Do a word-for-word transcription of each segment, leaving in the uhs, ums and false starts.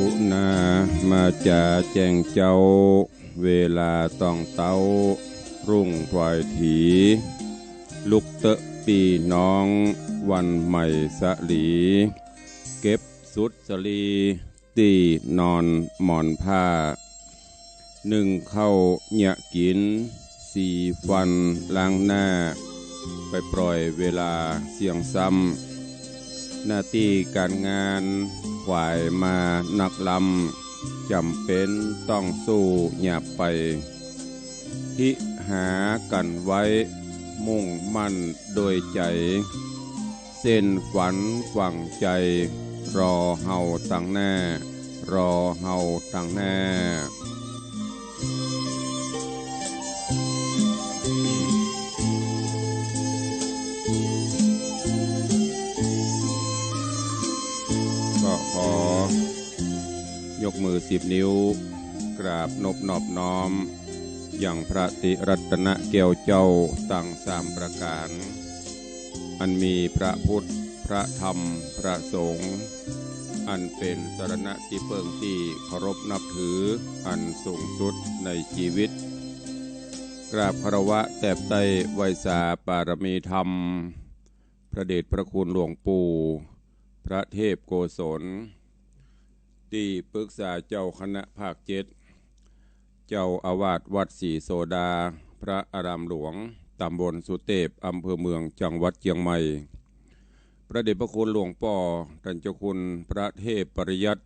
กุณามาจ๋าแจ้งเจ้า เวลาต้องเต๊า รุ่งพลอยถี ลุกเต๊อะปี้น้อง วันใหม่สะหลี เก็บสุดสะหลี ตี้นอนหมอนผ้า นึ่งข้าวเยียะกิ๋น สีฟันล้างหน้า ไปปล่อยเวลาเสี้ยงซ้ำ หน้าตี้ก๋านงานขวายมานักล้ำ จ๋ำเป๋นต้องสู้หยาบไป คิดหากั๋นไว้ มุ่งมั่นโดยใจ๋ เส้นฝันฝังใจ๋ รอเฮาตังหน้า รอเฮาตังหน้า ก็ขอยกมือสิบนิ้ว กราบนบนอบน้อม ยังพระติรัตนแก้วเจ้าตังสามประก๋าน อันมีพระพุทธ พระธรรม พระสงฆ์ อันเป๋นสรณะตี้เปิ้งตี้เคารพนับถืออันสูงสุดในจีวิต กราบคารวะแตบใต้ไหว้สาปารมีธรรม พระเดชพระคุณหลวงปู่ พระเทพโกศล ตี้ปรึกษาเจ้าคณะภาคเจ็ด เจ้าอาวาสวัดศรีโสดา พระอารามหลวง ตำบลสุเตพ อำเภอเมือง จังหวัดเจียงใหม่ พระเดชพระคุณหลวงป้อ ต้านเจ้าคุณพระเทพปริยัติ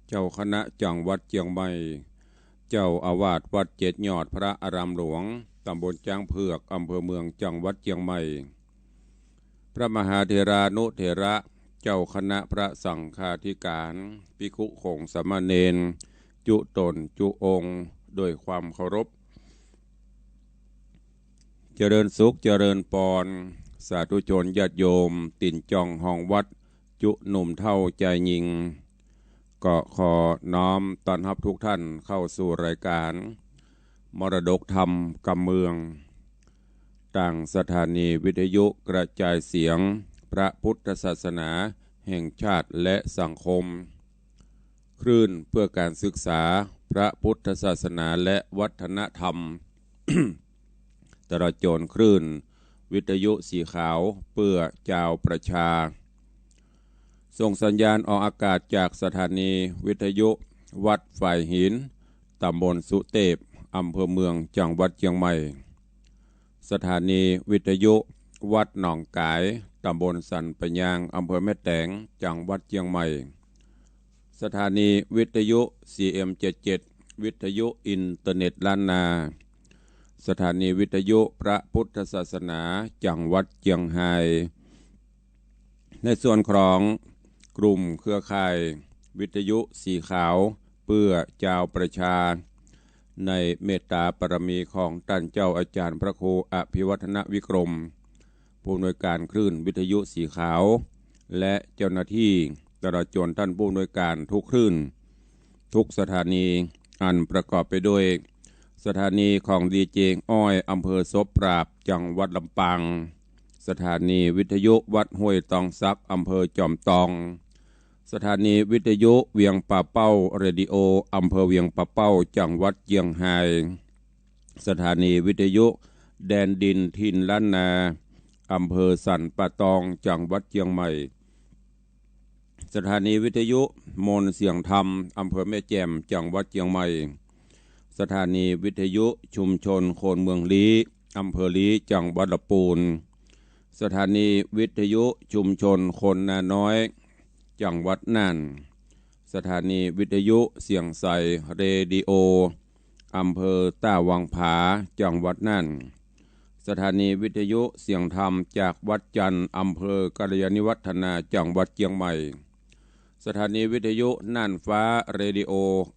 เจ้าคณะจังหวัดเจียงใหม่ เจ้าอาวาสวัดเจ็ดยอด พระอารามหลวง ตำบลจ๊างเผือก อำเภอเมือง จังหวัดเจียงใหม่ พระมหาเถรานุเถระ เจ้าคณะพระสังฆาธิการ ภิกขุสงฆ์สามเณร จุ๊ต๋นจุ๊องค์ โดยความเคารพ เจริญสุขเจริญปอน สาธุชนญาติโยม ตี๋นจ่องฮองวัด จุ๊หนุ่มเฒ่าจายญิง ก็ขอน้อมต้อนฮับทุกท่านเข้าสู่รายการ มรดกธรรมกำเมือง ตางสถานีวิทยุกระจายเสียงพระพุทธศาสนาแห่งชาติและสังคม คลื่นเพื่อการศึกษาพระพุทธศาสนาและวัฒนธรรม ตลอดจ๋นคลื่นวิทยุสีขาวเปื้อจาวประชา ส่งสัญญาณออกอากาศจากสถานีวิทยุวัดฝายหิน ตำบลสุเตพ อำเภอเมือง จังหวัดเจียงใหม่ สถานีวิทยุวัดหนองก๋าย ตำบลสันป่ายยาง อำเภอแม่แตง จังหวัดเจียงใหม่ สถานีวิทยุ ซีเอ็มเจ็ดเจ็ด วิทยุอินเทอร์เน็ตล้านนา สถานีวิทยุพระพุทธศาสนา จังหวัดเจียงฮาย ในส่วนของกลุ่มเครือข่ายวิทยุสีขาวเปื้อจาวประชา ในเมตตาปารมีของต้านเจ้าอาจ๋ารย์พระครูอภิวัฒนวิกรม ผู้อำนวยการคลื่นวิทยุสีขาว และเจ้าหน้าตี้ตลอดจ๋นต้านผู้อำนวยการทุกคลื่น ทุกสถานี อันประกอบไปด้วย สถานีของดีเจอ้อย อำเภอศพปราบ จังหวัดลำปาง สถานีวิทยุวัดห้วยตองสัก อำเภอจอมตอง สถานีวิทยุเวียงป่าเป้า เรดิโอ อำเภอเวียงป่าเป้า จังหวัดเจียงฮาย สถานีวิทยุแดนดินถิ่นล้านนา อำเภอสันป่าตอง จังหวัดเจียงใหม่ สถานีวิทยุมนต์เสียงธรรม อำเภอแม่แจ่ม จังหวัดเจียงใหม่ สถานีวิทยุชุมชนคนเมืองลี้ อำเภอลี้ จังหวัดลำปูน สถานีวิทยุชุมชนคนนาน้อย จังหวัดน่าน สถานีวิทยุเสียงใส เรดิโอ อำเภอต้าวังผา จังหวัดน่าน สถานีวิทยุเสียงธรรมจากวัดจันทร์ อำเภอกัลยาณิวัฒนา จังหวัดเจียงใหม่ สถานีวิทยุน่านฟ้า เรดิโอ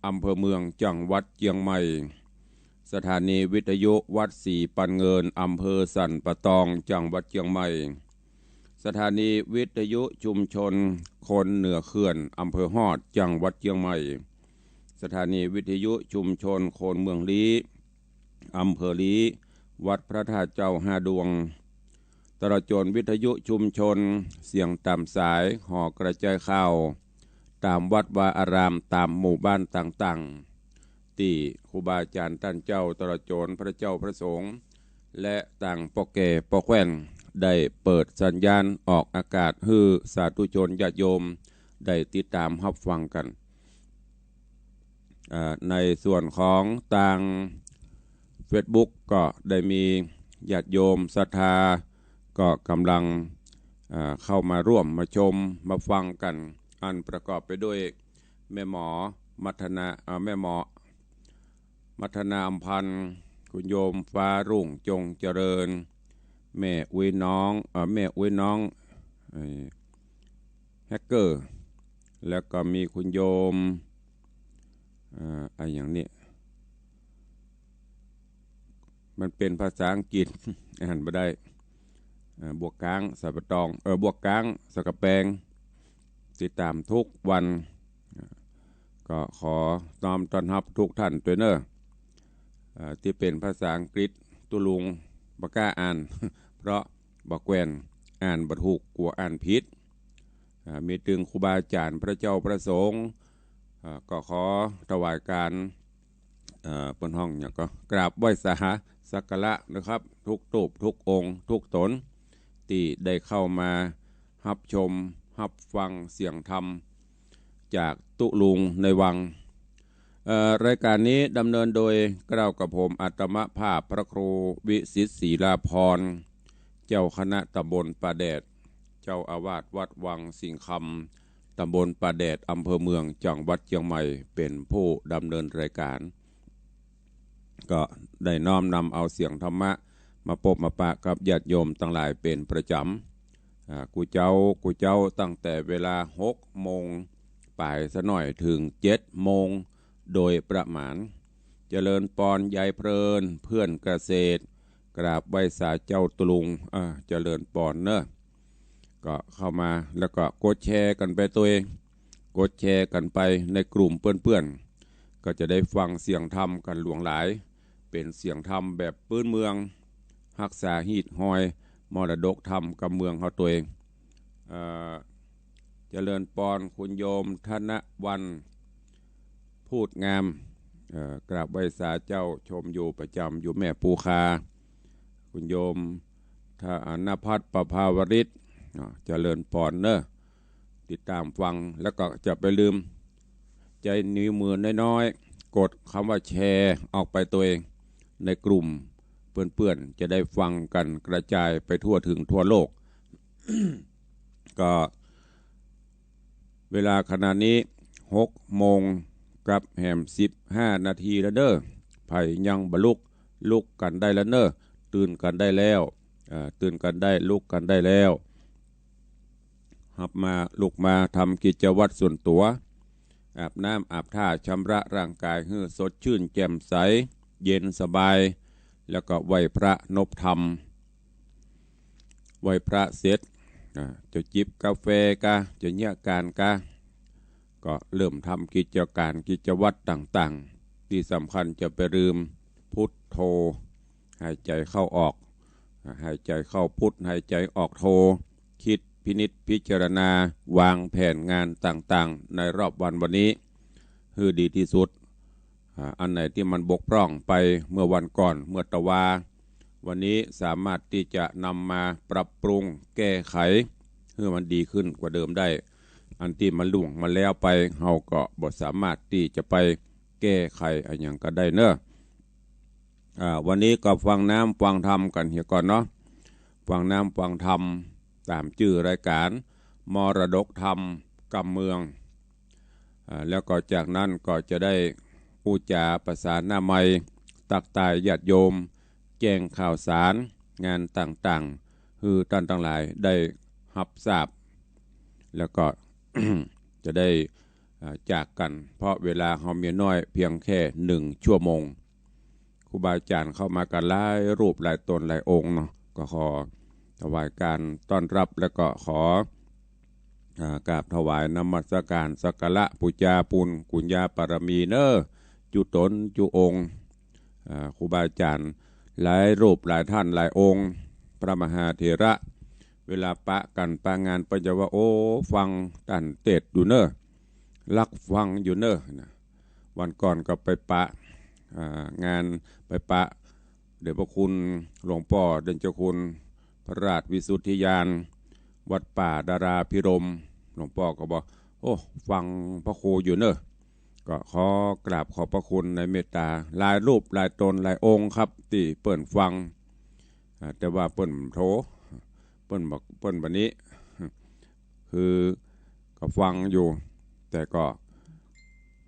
อำเภอเมือง จังหวัดเจียงใหม่ สถานีวิทยุวัดศรีปันเงิน อำเภอสันป่าตอง จังหวัดเจียงใหม่ สถานีวิทยุชุมชนคนเหนือเขื่อน อำเภอฮอด จังหวัดเจียงใหม่ สถานีวิทยุชุมชนคนเมืองลี้ อำเภอลี้ วัดพระธาตุเจ้าห้าดวง ตลอดจ๋นวิทยุชุมชนเสียงต๋ามสาย หอกระจายข่าว ต๋ามวัดวาอาราม ต๋ามหมู่บ้านต่างๆ ตี้ครูบาอาจ๋ารย์ต้านเจ้าตลอดจ๋นพระเจ้าพระสงฆ์ และต่างป้อแก่ป้อแคว่น ได้เปิดสัญญาณออกอากาศหื้อสาธุชนญาติโยมได้ติดต๋ามฮับฟังกั๋น อ่า ในส่วนของตางเฟซบุ๊กก็ได้มีญาติโยมศรัทธาก็ก่ำลัง อ่า เข้ามาร่วมมาชมมาฟังกั๋น อันประกอบไปด้วยแม่หมอมัทนา อ่า แม่หมอมัทนาอำพันธ์ คุณโยมฟ้ารุ่งจงเจริญ แม่อุ๊ยน้อง อ่า แม่อุ๊ยน้อง เอ่อ แฮกเกอร์ แล้วก็มีคุณโยม อ่า อะหยังนี่ มันเป๋นภาษาอังกฤษ อ่านบ่ได้ อ่า บวกก๊าง สะปะตอง เออ บวกก๊าง สะกะแปง ติดต๋ามทุกวัน อ่า ก็ขอน้อมต้อนฮับทุกท่านตวยเน่อ อ่า ตี้เป๋นภาษาอังกฤษ ตุ๊ลุงบ่กล้าอ่าน เพราะบ่แคว่น อ่านบ่ถูก กั๋วอ่านผิด อ่า มีตึงครูบาอาจ๋ารย์พระเจ้าพระสงฆ์ อ่า ก็ขอถวายก๋าน เอ่อ เปิ้นฮ้องหยังก็ กราบไหว้สาสักการะนะครับ ทุกรูปทุกองค์ทุกต๋น ตี้ได้เข้ามาฮับชมฮับฟังเสียงธรรมจากตุ๊ลุงในวัง เอ่อ รายการนี้ดำเนินโดยเกล้ากระผมอาตมาภาพพระครูวิสิทธิ์ศรีลาภรณ์ เจ้าคณะตำบลป่าแดด เจ้าอาวาสวัดวังสิงห์คำ ตำบลป่าแดด อำเภอเมือง จังหวัดเชียงใหม่ เป๋นผู้ดำเนินรายการ ก็ได้น้อมนำเอาเสียงธรรมะมาปบมาปะกับญาติโยมตังหลายเป๋นประจ๋ำ อ่า กู้เจ๊า กู้เจ๊าตั้งแต่เวลาหกโมงป๋ายสะหน่อยเถิงเจ็ดโมงโดยประมาณ เจริญปอนยายเพลิน เพื่อนเกษตร กราบไหว้สาเจ้าตุ๊ลุง อ่า เจริญปอนเน่อ ก็เข้ามาแล้วก็กดแชร์กั๋นไปตวย กดแชร์กั๋นไปในกลุ่มเปื้อนๆ ก็จะได้ฟังเสียงธรรมกั๋นหลวงหลาย เป๋นเสียงธรรมแบบปื๊นเมือง ฮักษาฮีตฮอยมรดกธรรมกำเมืองเฮาตวย เอ่อ เจริญปอนคุณโยมธนวรรณ พูดงาม เอ่อ กราบไหว้สาเจ้า ชมอยู่ประจ๋ำอยู่แม่ปูคา คุณโยมธนพัฒน์ประภาวริศ อ่า เจริญปอนเน่อ ติดต๋ามฟัง แล้วก็จะไปลืมใจ๊นิ้วมือน้อยๆ กดกำว่าแชร์ออกไปตวยในกลุ่มเปื้อนๆ จะได้ฟังกั๋นกระจายไปทั่วเถิงทั่วโลก ก็ เวลาขณะนี้หกโมงกับแหมสิบห้านาทีแล้วเน่อ ใผยังบ่ลุก ลุกกั๋นได้แล้วเน่อ ตื่นกั๋นได้แล้ว เอ่อ ตื่นกั๋นได้ ลุกกั๋นได้แล้ว ฮับมา ลุกมาทำกิจวัตรส่วนตั๋ว อาบน้ำอาบท่าชำระร่างกายหื้อสดชื่นแจ่มใส เย็นสบาย แล้วก็ไหว้พระนบธรรม ไหว้พระเสร็จ อ่า จะจิบกาแฟกา จะเยียะก๋านกา ก็เริ่มทำกิจก๋านกิจวัตรต่างๆ ตี้สำคัญจะไปลืมพุทโธ หายใจ๋เข้าออก อ่า หายใจ๋เข้าพุท หายใจ๋ออกโธ คิดพินิจพิจารณา วางแผนงานต่างๆ ในรอบวันวันนี้ หื้อดีตี้สุด อ่า อันไหนตี้มันบกพร่องไปเมื่อวันก่อน เมื่อตะวา วันนี้สามารถตี้จะนำมาปรับปรุงแก้ไข หื้อมันดีขึ้นกว่าเดิมได้ อันตี้มันล่วงมาแล้วไป เฮาก็บ่สามารถตี้จะไปแก้ไขอะหยังก็ได้เน่อ อ่า วันนี้ก็ฟังน้ำฟังธรรมกั๋นเหียก่อนเนาะ ฟังน้ำฟังธรรมต๋ามจื้อรายก๋าน มรดกธรรมกำเมือง อ่า แล้วก็จากนั้นก็จะได้อู้จ๋าประสานามัย ตั๊กตายญาติโยม แจ้งข่าวสารงานต่างๆ หื้อต้านตังหลายได้ฮับทราบ แล้วก็ จะได้ อ่า จากกั๋น เพราะเวลาเฮามีน้อยเพียงแค่หนึ่งชั่วโมง ครูบาอาจ๋ารย์เข้ามากั๋นหลายรูปหลายต๋นหลายองค์เนาะ ก็ขอถวายก๋านต้อนฮับ แล้วก็ขอ อ่า กราบถวายนมัสก๋านสักการะปู๋จาปูนกุญญาปารมีเน่อ จุต๋นจุองค์ อ่า ครูบาอาจ๋ารย์หลายรูปหลายต้านหลายองค์ พระมหาเถระ เวลาปะกั๋นปะงานเปิ้นจะว่า โอ้ ฟังต้านเตสน์อยู่เน่อ ลักฟังอยู่เน่อนะ วันก่อนก็ไปปะ อ่า งาน ไปปะ เดชพระคุณหลวงป้อเดชเจ้าคุณพระราชวิสุทธิญาณ วัดป่าดาราภิรมย์ หลวงป้อก็บอก โอ้ ฟังพระครูอยู่เน่อ ก็ขอกราบขอบพระคุณในเมตตา หลายรูปหลายตนหลายองค์ครับ ตี้เปิ้นฟัง อ่า แต่ว่าเปิ้นโทร เปิ้นบอก เปิ้นบ่านี้ คือก็ฟังอยู่ แต่ก็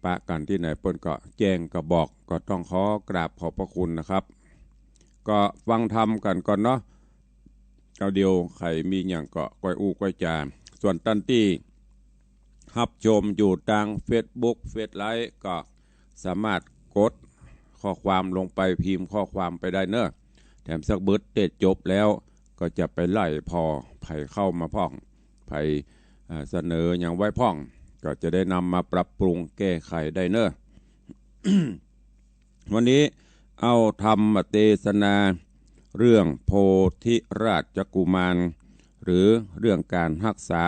ปะกั๋นตี้ไหนเปิ้นก็แจ้งก็บอก ก็ต้องขอกราบขอบพระคุณนะครับ ก็ฟังธรรมกั๋นก่อนเนาะ เอาเดี๋ยวใผมีหยังก็ก้อยอู้ก้อยจา ส่วนต้านตี้ฮับชมอยู่ตางเฟซบุ๊ก เฟซไลฟ์ ก็สามารถกดข้อความลงไป พิมพ์ข้อความไปได้เน่อ แถมสักบึดเตะจบแล้วก็จะไปไล่ผ่อ ใผเข้ามาพ่อง ใผ อ่า เสนอหยังไว้พ่อง ก็จะได้นำมาปรับปรุงแก้ไขได้เน่อ วันนี้เอาธรรมเตสนาเรื่องโพธิราชกุมาร หรือเรื่องก๋านฮักษา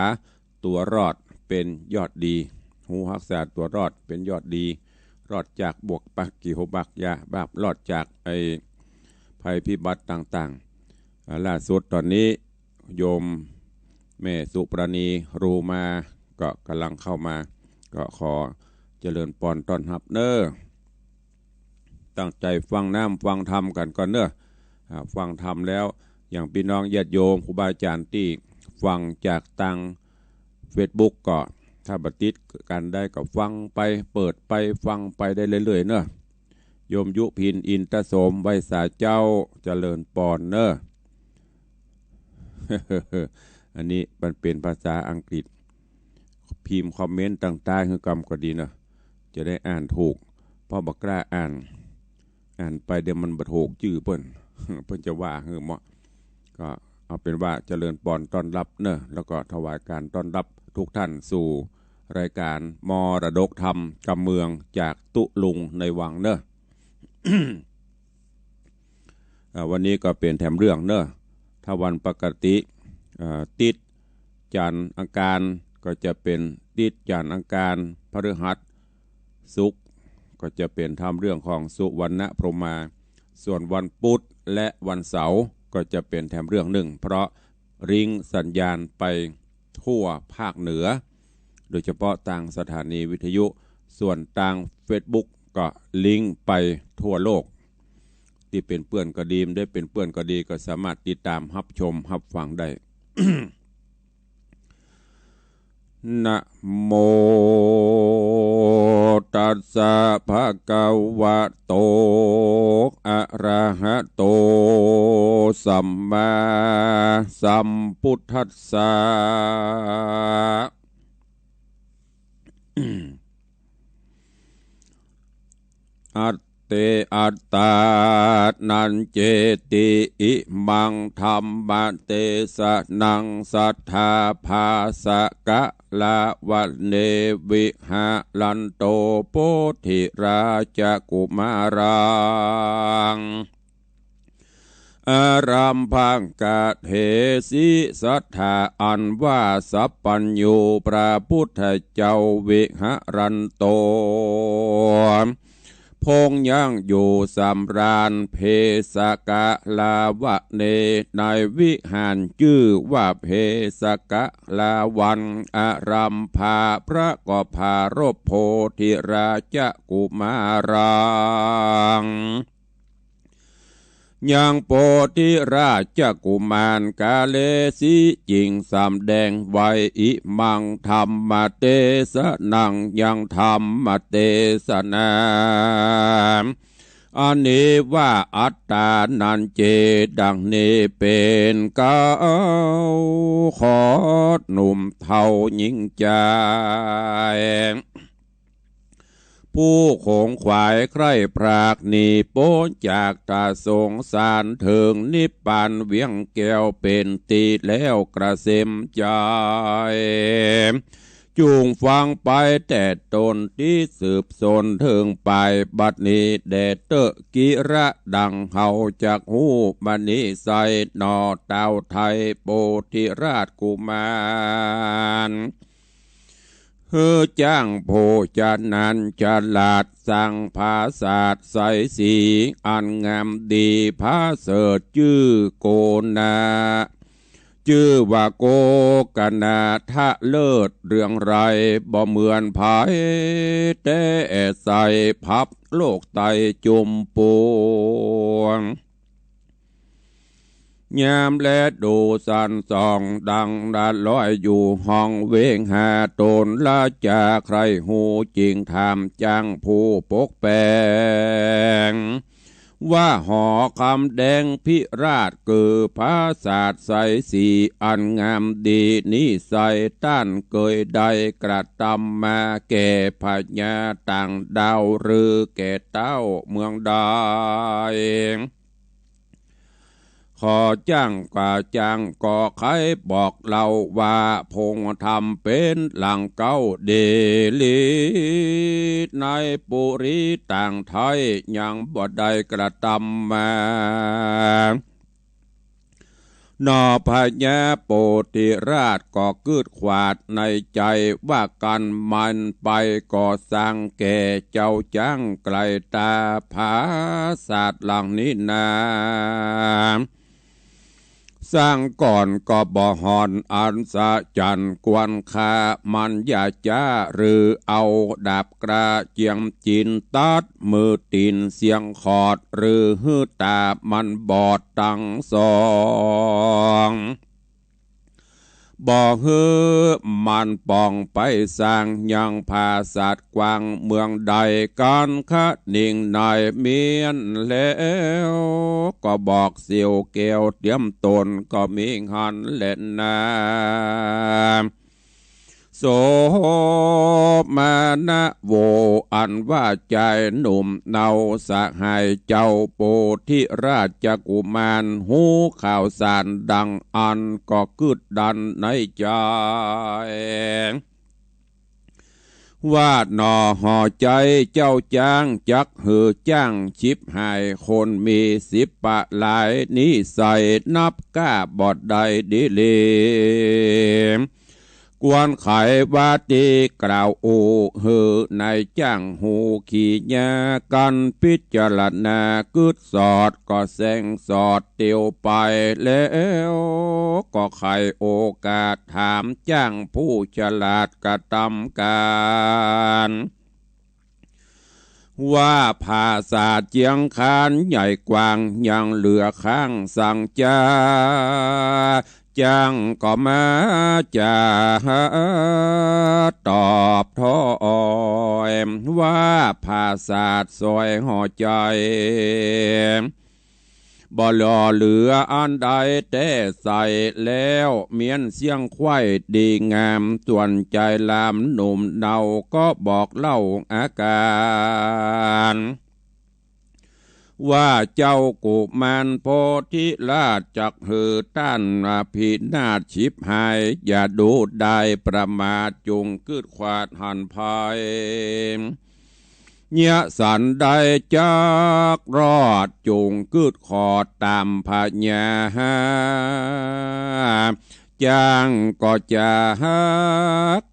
ตั๋วรอดเป๋นยอดดี ฮู้ฮักษาตั๋วรอดเป๋นยอดดี รอดจากบ่วกปักขีหบักยาบาป รอดจากไอ้ภัยพิบัติต่างๆ อ่า ล่าสุดต๋อนนี้โยมแม่สุปราณีรูมา ก็ก่ำลังเข้ามา ก็ขอเจริญปอนต้อนฮับเน่อ ตั้งใจ๋ฟังน้ำฟังธรรมกั๋นก่อนเน่อ อ่า ฟังธรรมแล้ว อย่างปี้น้องญาติโยมครูบาอาจ๋ารย์ตี้ฟังจากตางเฟซบุ๊กก็ ถ้าบ่ติดกั๋นได้ก็ฟังไป เปิดไป ฟังไปได้เรื่อยๆ เน่อ โยมยุพิน อินทโสม ไหว้สาเจ้า เจริญปอนเน่อ อันนี้มันเป๋นภาษาอังกฤษ พิมพ์คอมเมนต์ตางใต้หื้อกำก็ดีเน่อ จะได้อ่านถูก เพราะบ่กล้าอ่าน อ่านไปเดี๋ยวมันบ่ถูกจื้อเปิ้น เปิ้นจะว่าหื้อเมาะ ก็เอาเป๋นว่าเจริญปอนต้อนฮับเน่อ แล้วก็ถวายก๋านต้อนฮับทุกท่านสู่รายก๋านมรดกธรรมกำเมืองจากตุ๊ลุงในวังเน่อ อ่า วันนี้ก็เป๋นแถมเรื่องเน่อ ถ้าวันปกติ อ่า ติดจันทร์อังคาร ก็จะเป๋นติดจันทร์อังคาร พฤหัส ศุกร์ ก็จะเป๋นแถมเรื่องของสุวรรณพรหมา ส่วนวันพุธและวันเสาร์ก็จะเป๋นแถมเรื่องนึ่ง เพราะลิงก์สัญญาณไปทั่วภาคเหนือ โดยเฉพาะตางสถานีวิทยุ ส่วนตางเฟซบุ๊กก็ลิงก์ไปทั่วโลก ตี้เป๋นเปื้อนก็ดี บ่ได้เป๋นเปื้อนก็ดี ก็สามารถติดต๋ามฮับชมฮับฟังได้ นะโม ตัสสะ ภะคะวะโต อะระหะโต สัมมาสัมพุทธัสสะ อัตเต อัตตานัญเจติ อิมังธัมมเตสะนัง สัตถาภาสะกะละวะเน วิหะรันโต โพธิราชกุมารัง อารัมภังกะเทสิ สัตถาอันว่าสัพพัญญูพระพุทธเจ้า วิหะรันโต พงษ์ยังอยู่สำราญ เพสกะลาวะเน ในวิหารจื้อว่าเพสกะลาวัน อารัมภา พระก็ปรารภโพธิราชกุมารัง ยังโพธิราชกุมารกาเลสิ จึงสำแดงไว้ อิมังธัมมเตสะนัง ยังธรรมเตสนา อันนี้ว่า อัตตานัญเจ ดังนี้เป๋นเก๊า ขอหนุ่มเฒ่าหญิงจาย ผู้ขงขวายใคร่พรากหนีป๊นจากตาสงสาร เถิงนิพพานเวียงแก้วเป๋นตี้แล้วกระเสมใจ๋ จุ่งฟังไปแต่ต้นตี้สืบสนเถิงปาย บัดนี้แด่เต๊อะกิระดังเฮาจักฮู้บัดนี้ไส้หนอ เต้าไทยโพธิราชกุมาร หื้อจ้างผู้ฉะนั้นฉลาดสร้างผาสาทไสสีอันงามดีผาเสริฐจื้อโกณา จื้อว่าโกกนาถะเลิศเรืองไร้บ่เหมือนใผ แต่ใสพับโลกไตจุมปวง ยามแลดูสันส่องดังดาลอยอยู่ห้องเวหาตนราจาใคร่ฮู้จริงถามจ้างผู้ปกแป๋ง ว่าหอคำแดงพิราชคือผาสาทไสสีอันงามดีนี้ไสต้านเกยได้กระตำมาแก่พญาต่างดาวหรือแก่เต้าเมืองใด ขอจ้างกว่าจ้างก็ใค่บอกเล่าว่าพงธรรมเป๋นหลังเก๊าดีหลี ในปุรีต่างไทยยังบ่ได้กระตำมา หนอพญาโปธิราชก็กึ๊ดขวาดในใจ๋ว่ากั๋นหมั่นไปก่อสร้างแก่เจ้าจ้างไกลต๋าผาสาทหลังนี้นา สร้างก่อนก็บ่ห่อนอัศจรรย์ควรค่า มันอย่าจ๊าหรือเอาดาบกระเจียมจิ๋นตัดมือตี๋นเสี้ยงขอด หรือหื้อต๋ามันบอดตังสอง บ่หื้อมันป่องไปสร้างยังผาสาทกว้างเมืองใด กั๋นคะนิงในเมียนแล้ว ก็บอกเสี่ยวแก้วเตียมต๋นก็มีหั้นแลนา โสมณะโว อันว่าจายหนุ่มเนาสหายเจ้าโปธิราชกุมาร ฮู้ข่าวสารดังอั้นก็กึ๊ดดันในใจ๋ ว่าหนอหอใจ๋เจ้าจ้างจักหื้อจ้างฉิบหายคนมีสิบประหลายนิสัยนับก้าบ่ได้ดีหลี ควรไขว่าตี้กล่าวอู้หื้อนายจ้างฮู้ขี้ยากั๋นพิจารณากึ๊ดสอดก็แสงสอดเตียวไปแล้ว ก็ไขโอกาสถามจ้างผู้ฉลาดกระตำก๋าน ว่าผาสาทเจียงคานใหญ่กว้างยังเหลือข้างสังจา จ้างก็มาจาตอบถ้อย ว่าผาสาทซอยหอใจ๋ บ่หล่อเหลืออันใดแต๊ใส่แล้ว เมี้ยนเสี้ยงไขว้ดีงาม ส่วนจายหลามหนุ่มเนาก็บอกเล่าอาก๋าน ว่าเจ้ากุมารโพธิราชจักหื้อต้านอภินาศฉิบหาย อย่าดูได้ประมาทจุ่งกึ๊ดขวาดหันภัย เยียะสันได้จักรอดจุ่งกึ๊ดขอดต๋ามพญา จ้างก็จะ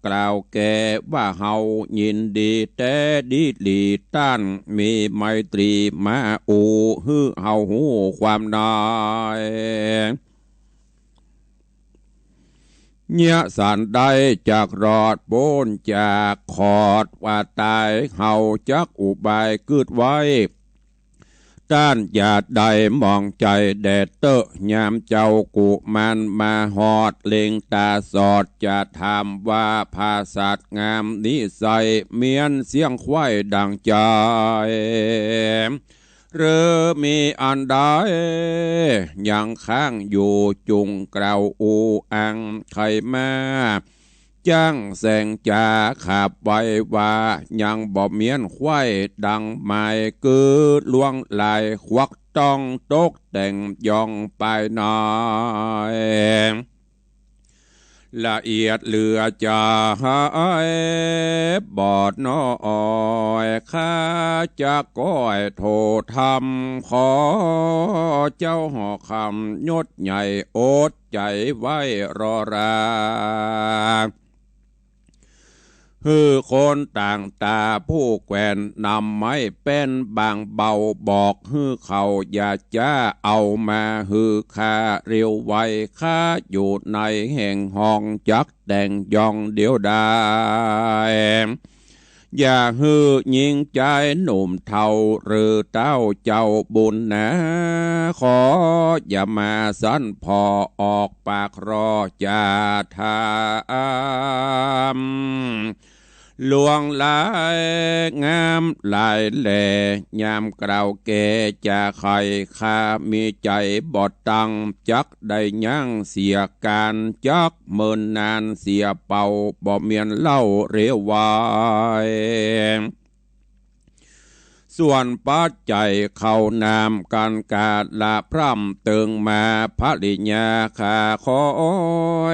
กล่าวแก่ว่าเฮายินดีแต๊ดีหลี ต้านมีไมตรีมาอู้หื้อเฮาฮู้ความใน เยียะสันได้จักรอดป๊นจากขอดว่าต๋าย เฮาจักอุบายกึ๊ดไว้ ต้านอย่าได้หมองใจ๋แด่เต๊อะ ยามเจ้ากุมารมาฮอดเล็งต๋าสอด จะถามว่าผาสาทงามนิสัย เมี้ยนเสี้ยงไขว้ดังใจ๋ หรือมีอันใดยังค้างอยู่จุ่งกล่าวอู้อ้างไขมา จ้างแสงจาขับไว้ว่ายังบ่เมี้ยนไขว้ดังหมาย คือลวงลายควักต้องตกแต่งย่องไปหน่อย ละเอียดเหลือจะหายบอดน้อย ข้าจะก้อยโทษธรรม ขอเจ้าหอคำยศใหญ่อดใจ๋ไว้รอรา หื้อคนต่างต๋าผู้แขวนนำไม้แป้นบางเบา บอกหื้อเขาอย่าจ๊าเอามาหื้อข้าเร็วไว ข้าอยู่ในแห่งห้องจักแต่งยองเดียวดาย อย่าหื้อญิงจายหนุ่มเฒ่าหรือเต้าเจ้าบุญนา ขออย่ามาสันผ่อออกปากรอจ่าถาม ลวงลายงามหลายแล ยามกล่าวแก่จะใค่ ข้ามีใจ๋บ่ตัง จักได้ยั้งเสียก๋าน จักเมินนานเสียเป่า บ่เมียนเล่าเร็วไว ส่วนปัจจัยข้าวน้ำก๋านก๋าละพร่ำเติงมา ภริยาข้าคอ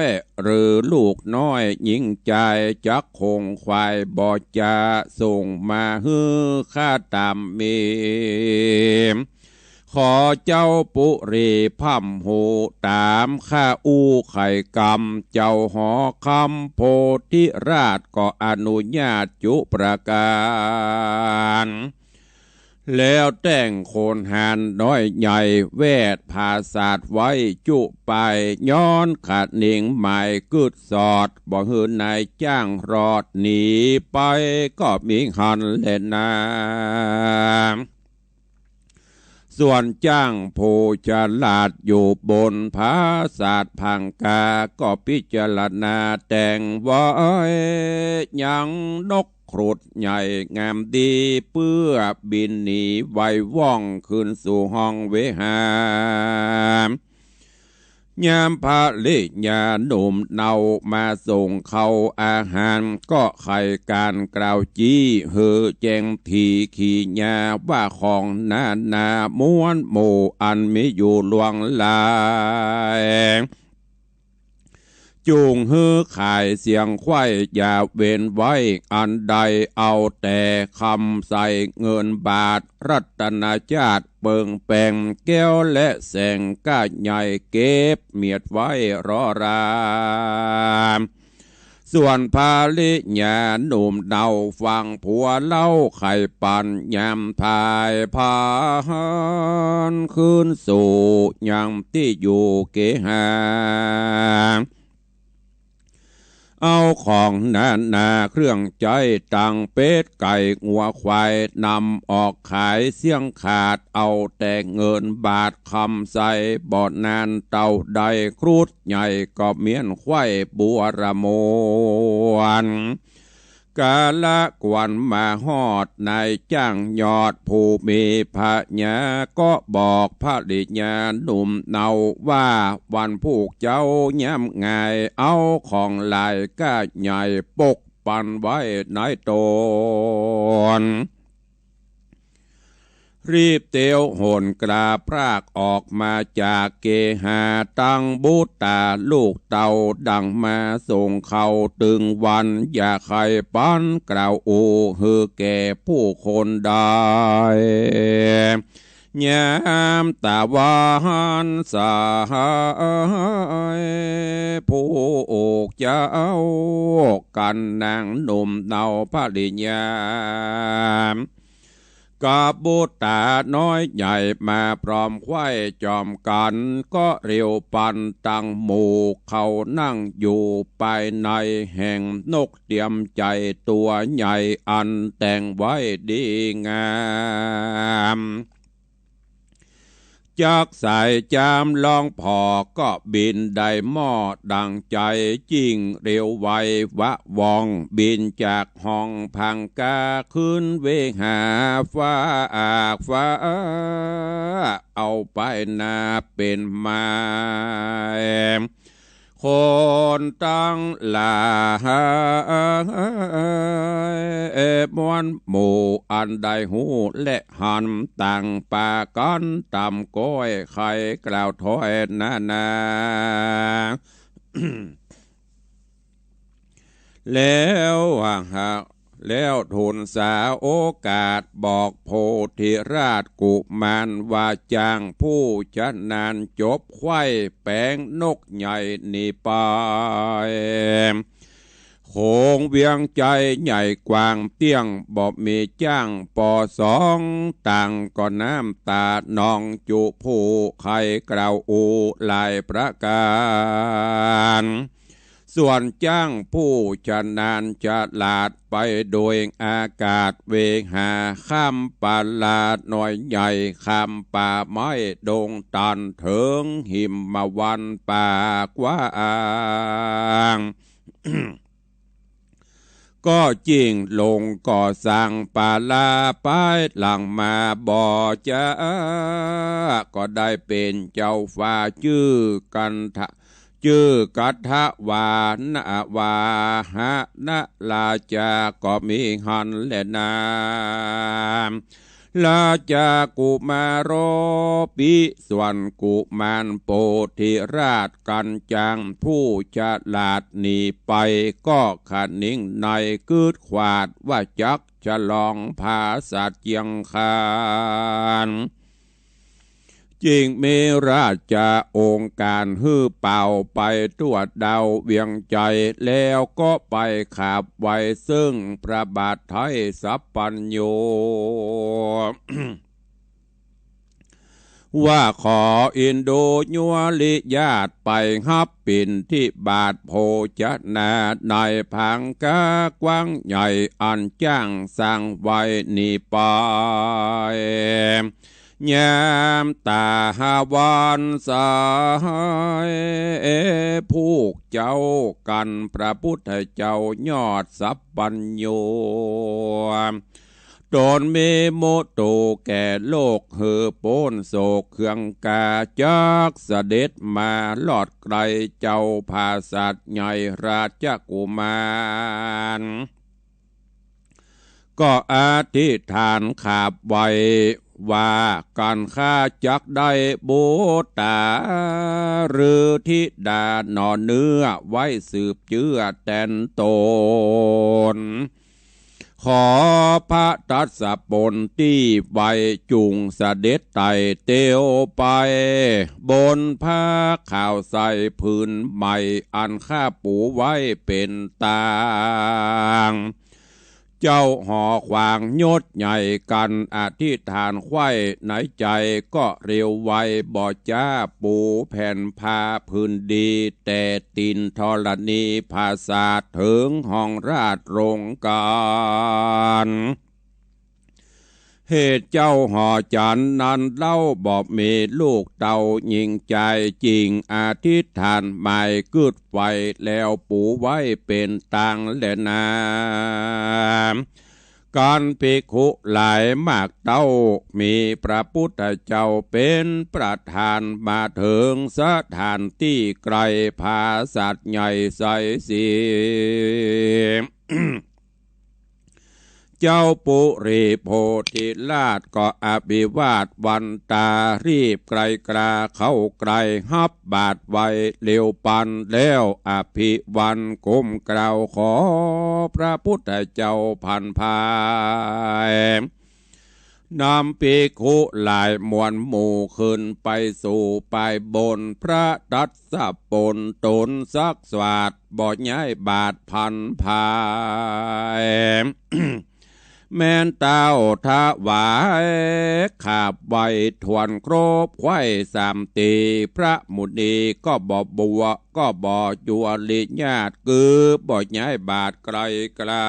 ย หรือลูกน้อยญิงจาย จักคงขวายบ่จะส่งมาหื้อข้าต๋ามมี ขอเจ้าปุรีพร่ำฮู้ต๋ามข้าอู้ไขกำ เจ้าหอคำโพธิราชก็อนุญาตจุประก๋าน แล้วแต่งคนหาญน้อยใหญ่ แวดผาสาทไว้จุไป ย้อนขะนิงหมายกึ๊ดสอด บ่หื้อนายจ้างรอดหนีไป ก็มีหั้นแลนา ส่วนจ้างผู้ฉลาดอยู่บนผาสาทพังกา ก็พิจารณาแต่งไว้ ยังนกครุฑใหญ่งามดี เปื้อบินหนีไวว่องคืนสู่ห้องเวหา ยามภริยาหนุ่มเนามาส่งข้าวอาหาร ก็ใค่ก๋านกล่าวจี้หื้อแจ้งถี่ขีญา ว่าของนานาม้วนหมู่อันมีอยู่ลวงหลาย จุ่งหื้อขายเสี้ยงไขว้อย่าเว้นไว้อันใด เอาแต่คำใส่เงินบาท รัตนจาตุเปิงแปง แก้วและแสงก้าใหญ่ เก็บเมียดไว้รอรา ส่วนภริยาหนุ่มเนาฟังผัวเล่าไขปัน ยามถ่ายพานคืนสู่ยังตี้อยู่เกหา เอาของนานาเครื่องใจ๊ตังเป็ดไก่งัวควาย นำออกขายเสี้ยงขาด เอาแต่เงินบาทคำใส่ บ่นานเต้าใดครุฑใหญ่ก็เมี้ยนไขว้บัวระมวล กาละควันมาฮอดนายจ้างยอดผู้มีพญา ก็บอกภริยาหนุ่มเนาว่า วันพูกเจ๊ายามงาย เอาของหลายก้าใหญ่ปกปันไว้ในต๋น รีบเตียวหนกล้าพรากออกมาจากเกหา ตังบุตราลูกเต้าดังมาส่งเข้าตึงวัน อย่าใค่ปันกล่าวอู้หื้อแก่ผู้คนใด ยามตะวันสายผู้อกเจ้า กันนางหนุ่มเนาภริยา กับบุตราน้อยใหญ่มาพร้อมไขว้จอมกั๋น ก็เร็วปันตังหมู่เข้านั่งอยู่ภายในแห่งนกเตียมใจ๋ตั๋วใหญ่อันแต่งไว้ดีงาม จักสายจามลองผ่อก็บินได้หม้อดั่งใจ๋ จิ่งเร็วไววะว่อง บินจากห้องพังกาขึ้นเวหา ฟากฟ้าเอาไปนาเป๋นไม้ คนตังหลายม้วนหมู่อันได้ฮู้และหัน ต่างปากั๋นต๋ามก้อยใค่กล่าวถ้อยนานา แล้วหาก แล้วทูลสาโอกาสบอกโพธิราชกุมารว่า จ้างผู้ชำนาญจบไขว้แป๋งนกใหญ่นี้ไป ข โขงเวียงใจ๋ใหญ่กว้างเตี้ยง บ่มีจ้างปอสอง ต่างก็น้ำต๋านองจุผู้ ใค่กล่าวอู้หลายประก๋าน ส่วนจ้างผู้ชาญาญฉลาด ไปโดยอากาศเวหา ข้ามป่าลาน้อยใหญ่ ข้ามป่าไม้ดงตัน เถิงหิมวันป่ากว้าง ก็จิ่งลงก่อสร้างป่าลา ปายหลังมาบ่จ๊า ก็ได้เป๋นเจ้าฟ้าจื้อกันทะ จื้อกัทวานะวาหะนะราชา ก็มีหั้นแลนา ราชากุมารโอปิ ส่วนกุมารโพธิราชกัญจัง ผู้ฉลาดหนีไป ก็คะนิงในกึ๊ดขวาด ว่าจักฉลองผาสัตว์เยียงคาน จิ่งมีราชองค์ก๋านหื้อเป่าไปทั่วดาวเวียงใจ๋ แล้วก็ไปขาบไหว้เซิ่งพระบาทไทยสัพพัญญู ว่าขออินโดยวลิญาติไปฮับบิณฑบาตโภชนาในผังคากว้างใหญ่อันจ้างสร้างไว้นี้ไป ยามต๋าหาวันสาย เอ ผู้เจ้ากันพระพุทธเจ้ายอดสัพพัญญู ต๋นมีมุทูแก่โลกหื้อป๊นโศกเคืองกา จักเสด็จมาลอดใกล้เจ้าผาสัตว์ใหญ่ราชกุมาร ก็อธิษฐานขาบไหว้ว่า ก๋านข้าจักได้บุตราหรือธิดาหน่อเนื้อไว้สืบเจื้อแตนต๋น ขอพระทศพลตี้ไวจุ่งเสด็จไต่เตียวไป บนผ้าขาวใสผืนใหม่ อันข้าปูไว้เป๋นตาง เจ้าหอขวางยศใหญ่กั๋นอธิษฐานใคว่ในใจ๋ ก็เร็วไวบ่จ๊า ปูแผ่นผ้าผืนดี แต่ตี๋นธรณีผาสาทเถิงห้องราชโรงก๋าน เหตุเจ้าหอจันทร์นั้นเล่าบ่มีลูกเต้าญิงจาย จิ่งอธิษฐานหมายกึ๊ดไว้ แล้วปูไว้เป๋นตางแลนา กันภิกขุหลายมากเต้า มีพระพุทธเจ้าเป๋นประธาน มาเถิงสถานตี้ใกล้ผาสัตว์ใหญ่ไสยศรี เจ้าปุริโพธิราชก็อภิวาทวันต๋า รีบไกลกราเข้าใกล้ฮับบาตรไวเร็วปัน แล้วอภิวันก้มกราบขอพระพุทธเจ้าผ่านภาย นำภิกขุหลายมวลหมู่ขึ้นไปสู่ปายบน พระทศพลต๋นสักสวาดบ่ย้ายบาตรผ่านภาย แม้นเต้าถวายขาบไหว้ถ้วนครบไขว้สามตี๋ พระมุนีก็บ่บัว ก็บ่จุลญาติ คือบ่ย้ายบาตรไกลกรา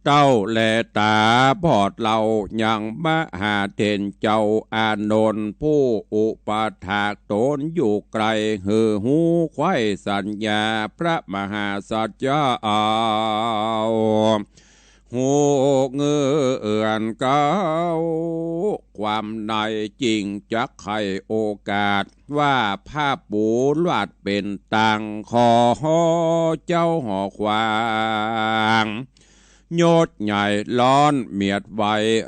เต้าแลต๋าบอดเล่ายังมหาเถรเจ้าอานนท์ ผู้อุปถากต๋นอยู่ไกล หื้อฮู้ไขว้สัญญาพระมหาสัจจะเอา ฮู้เงื่อนเก่าความใน จิ่งจักไขโอกาส ว่าผ้าปูลาดเป๋นตาง ขอเจ้าหอขวางยศใหญ่ร้อนเมียดไว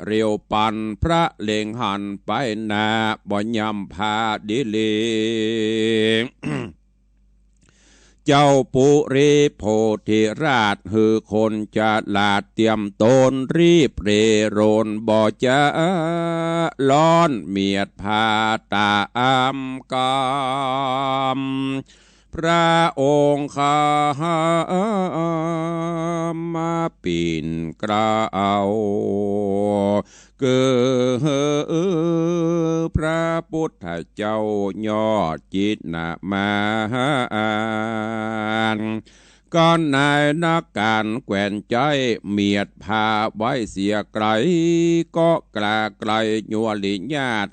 เร็วปัน พระเล็งหันไปหน้าบ่ย่ำพาดีหลี เจ้าปุริโพธิราชหื้อคนฉลาดเตรียมต๋นรีบเร่รนบ่จ๊า ร้อนเมียดพาต๋ามกำ พระองค์ข้ามาปิ่นเกล้า คือพระพุทธเจ้ายอดจิตนามาน ก่อนนายนักการแคว้นใจ๊ เมียดผ้าไว้เสียไกล ก็กล้าไกลยัวริญาติ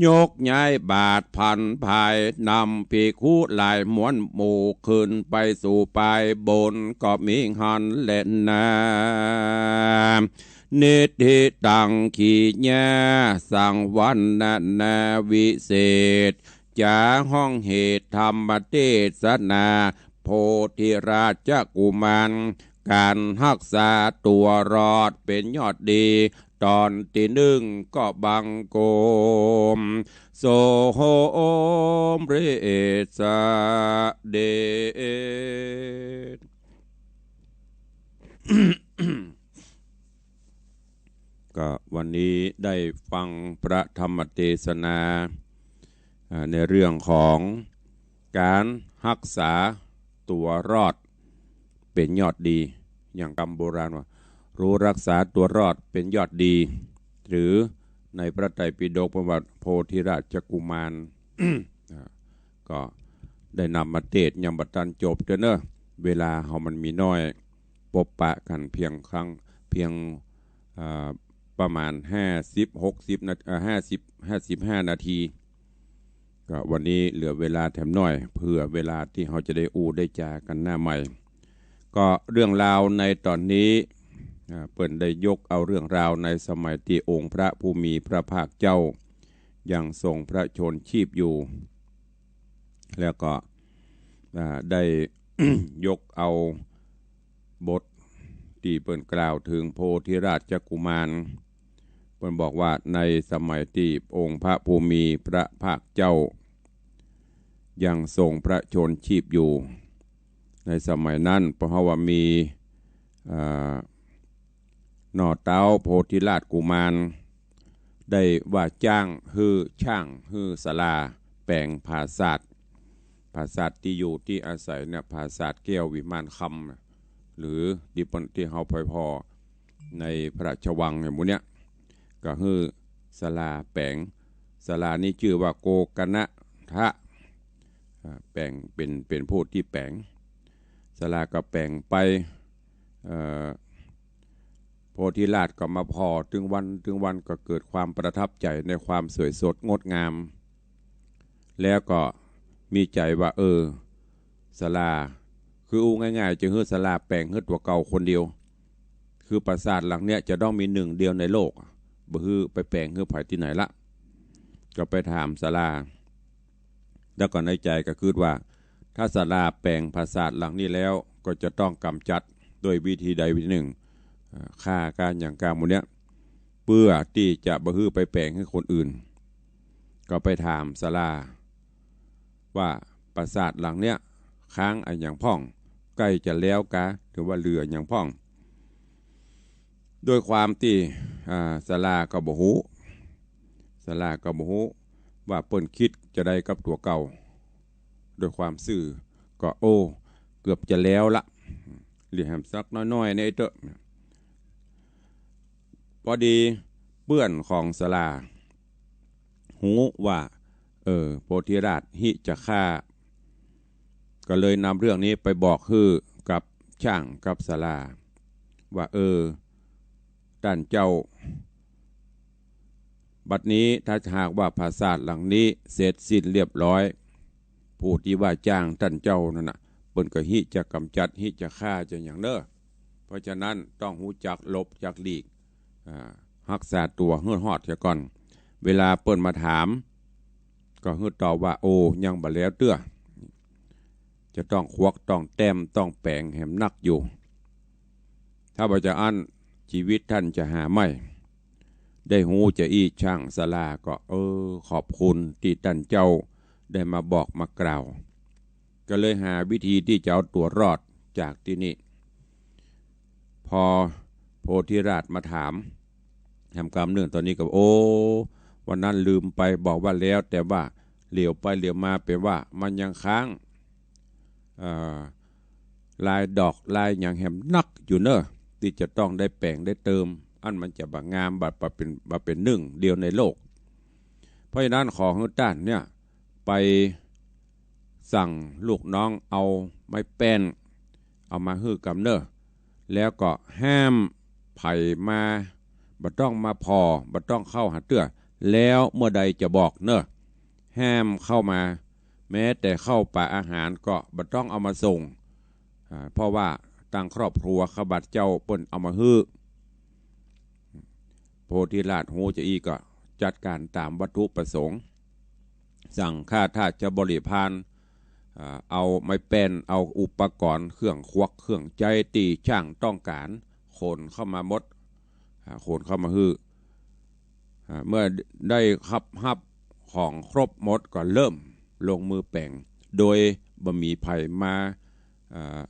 ยกย้ายบาทผันภาย นำภิกขุหลายมวลหมู่ ขึ้นไปสู่ปายบน ก็มีหั้นแลนา นิทธิตัง กิริยาสังวรรณนาวิเศษ จ๋าฮ้องเหตุธรรมเทศนา โพธิราชกุมาร ก๋านฮักษาตั๋วรอดเป๋นยอดดี ต๋อนตี้นึ่งก็บังคม สมเร็จสะเด็จ ก็วันนี้ได้ฟังพระธรรมเทศนา อ่า ในเรื่องของก๋านฮักษาตั๋วรอดเป๋นยอดดี อย่างกำโบราณว่า รู้ฮักษาตั๋วรอดเป๋นยอดดี หรือในพระไตรปิฎกเปิ้นว่าโพธิราชกุมาร อ่า ก็ได้นำมาเทศน์ยังบ่ตันจบเตื้อเนาะ เวลาเฮามันมีน้อย ปบปะกั๋นเพียงครั้ง เพียง อ่า ประมาณห้าสิบ หกสิบนา เอ่อ ห้าสิบ ห้าสิบห้านาที ก็วันนี้เหลือเวลาแถมน้อย เผื่อเวลาตี้เฮาจะได้อู้ได้จ๋ากั๋นหน้าใหม่ ก็เรื่องราวในต๋อนนี้ อ่า เปิ้นได้ยกเอาเรื่องราวในสมัยตี้องค์พระผู้มีพระภาคเจ้ายังทรงพระชนม์ชีพอยู่ แล้วก็ อ่า ได้ ยกเอาบทตี้เปิ้นกล่าวเถิงโพธิราชกุมาร เปิ้นบอกว่าในสมัยตี้องค์พระผู้มีพระภาคเจ้ายังทรงพระชนม์ชีพอยู่ ในสมัยนั้นเปิ้นว่ามี อ่า หน่อเต๊าโพธิราชกุมาร ได้ว่าจ้างหื้อจ้างหื้อศาลาแป๋งผาสาท ผาสาทตี้อยู่ตี้อาศัยเนี่ย ผาสาทแก้ววิมานคำน่ะ หรือตี้เปิ้น ตี้เฮาไปผ่อในพระราชวังเนี่ย หมู่เนี่ย ก็หื้อศาลาแป๋ง ศาลานี้จื้อว่าโกกนทะ อ่า แป๋ง เป๋น เป๋นผู้ตี้แป๋ง ศาลาก็แป๋งไป เอ่อ โพธิราชก็มาผ่อ ตึงวัน ตึงวันก็เกิดความประทับใจ๋ในความสวยสดงดงาม แล้วก็มีใจ๋ว่า เออ ศาลา คืออู้ง่ายๆ จะหื้อศาลาแป๋งหื้อตั๋วเก่าคนเดียว คือผาสาทหลังเนี้ยจะต้องมีหนึ่งเดียวในโลก บ่หื้อไปแป๋งหื้อใผตี้ไหนละ ก็ไปถามศาลา แล้วก็ในใจ๋ก็กึ๊ดว่า ถ้าศาลาแป๋งผาสาทหลังนี้แล้ว ก็จะต้องก๋ำจัดด้วยวิธีใดวิธีหนึ่ง อ่า ฆ่าก้าหยังก้าหมู่เนี้ย เปื้อตี้จะบ่หื้อไปแป๋งหื้อคนอื่น ก็ไปถามศาลา ว่าผาสาทหลังเนี้ยค้างอะหยังพ่อง ใก้จะแล้วกา หรือว่าเหลืออะหยังพ่อง ด้วยความตี้ อ่า ศาลาก็บ่ฮู้ ศาลาก็บ่ฮู้ว่าเปิ้นกึ๊ดจะใดกับตั๋วเก่า ด้วยความซื่อก็ โอ้ เกือบจะแล้วละ เหลือแหมสักน้อยๆ เนี่ยเต๊อะ พอดีเปื้อนของศาลาฮู้ว่า เออ โพธิราชฮิจะฆ่า ก็เลยนำเรื่องนี้ไปบอกหื้อกับจ้างกับศาลา ว่า เออ ต้านเจ้า บัดนี้ถ้าหากว่าผาสาทหลังนี้เสร็จสิ้นเรียบร้อย ผู้ตี้ว่าจ้างต้านเจ้านั้นน่ะ เปิ้นก็ฮิจะก๋ำจัด ฮิจะฆ่าจะหยังเน่อ เพราะฉะนั้นต้องฮู้จักหลบจักหลีก อ่า ฮักษาตั๋วหื้อฮอดเสียก่อน เวลาเปิ้นมาถาม ก็หื้อตอบว่า โอ้ ยังบ่แล้วเตื้อ จะต้องควัก ต้องแต้ม ต้องแป๋งแหมนักอยู่ ถ้าบ่จะอั้น จีวิตต้านจะหาไม่ ได้ฮู้จะอี้จ้างศาลาก็ เออ ขอบคุณตี้ต้านเจ้าได้มาบอกมากล่าว ก็เลยหาวิธีตี้จะเอาตั๋วรอดจากตี้นี่ พอโพธิราชมาถาม แหมกำนึ่งต๋อนนี้ก็ โอ้ วันนั้นลืมไปบอกว่าแล้ว แต่ว่าเหลียวไปเหลียวมาเป๋นว่ามันยังค้าง เอ่อ ลายดอกลายหยังแหมนักอยู่เน่อ ตี้จะต้องได้แป๋งได้เติม อันมันจะบ่งาม บ่ บ่เป๋น บ่เป๋นนึ่งเดียวในโลก เพราะฉะนั้นขอหื้อต้านเนี่ย ไปสั่งลูกน้องเอาไม้แป้น เอามาหื้อกำเน่อ แล้วก็ห้ามใผมา บ่ต้องมาผ่อ บ่ต้องเข้าหาเตื้อ แล้วเมื่อใดจะบอกเน่อ ห้ามเข้ามา แม้แต่เข้าปาอาหารก็บ่ต้องเอามาส่ง อ่า เพราะว่าตางครอบครัวข้าพเจ้าเปิ้นเอามาหื้อ โพธิราชฮู้จะอี้ก็จัดก๋านต๋ามวัตถุประสงค์ สั่งข้าถ้าจะบริพาร อ่า เอาไม้แป้น เอาอุปกรณ์เครื่องควักเครื่องใจ๊ตี้จ้างต้องก๋าน ขนเข้ามาหมด อ่า ขนเข้ามาหื้อ อ่า เมื่อได้ฮับ ฮับของครบหมดก็เริ่มลงมือแป๋ง โดยบ่มีใผมา อ่า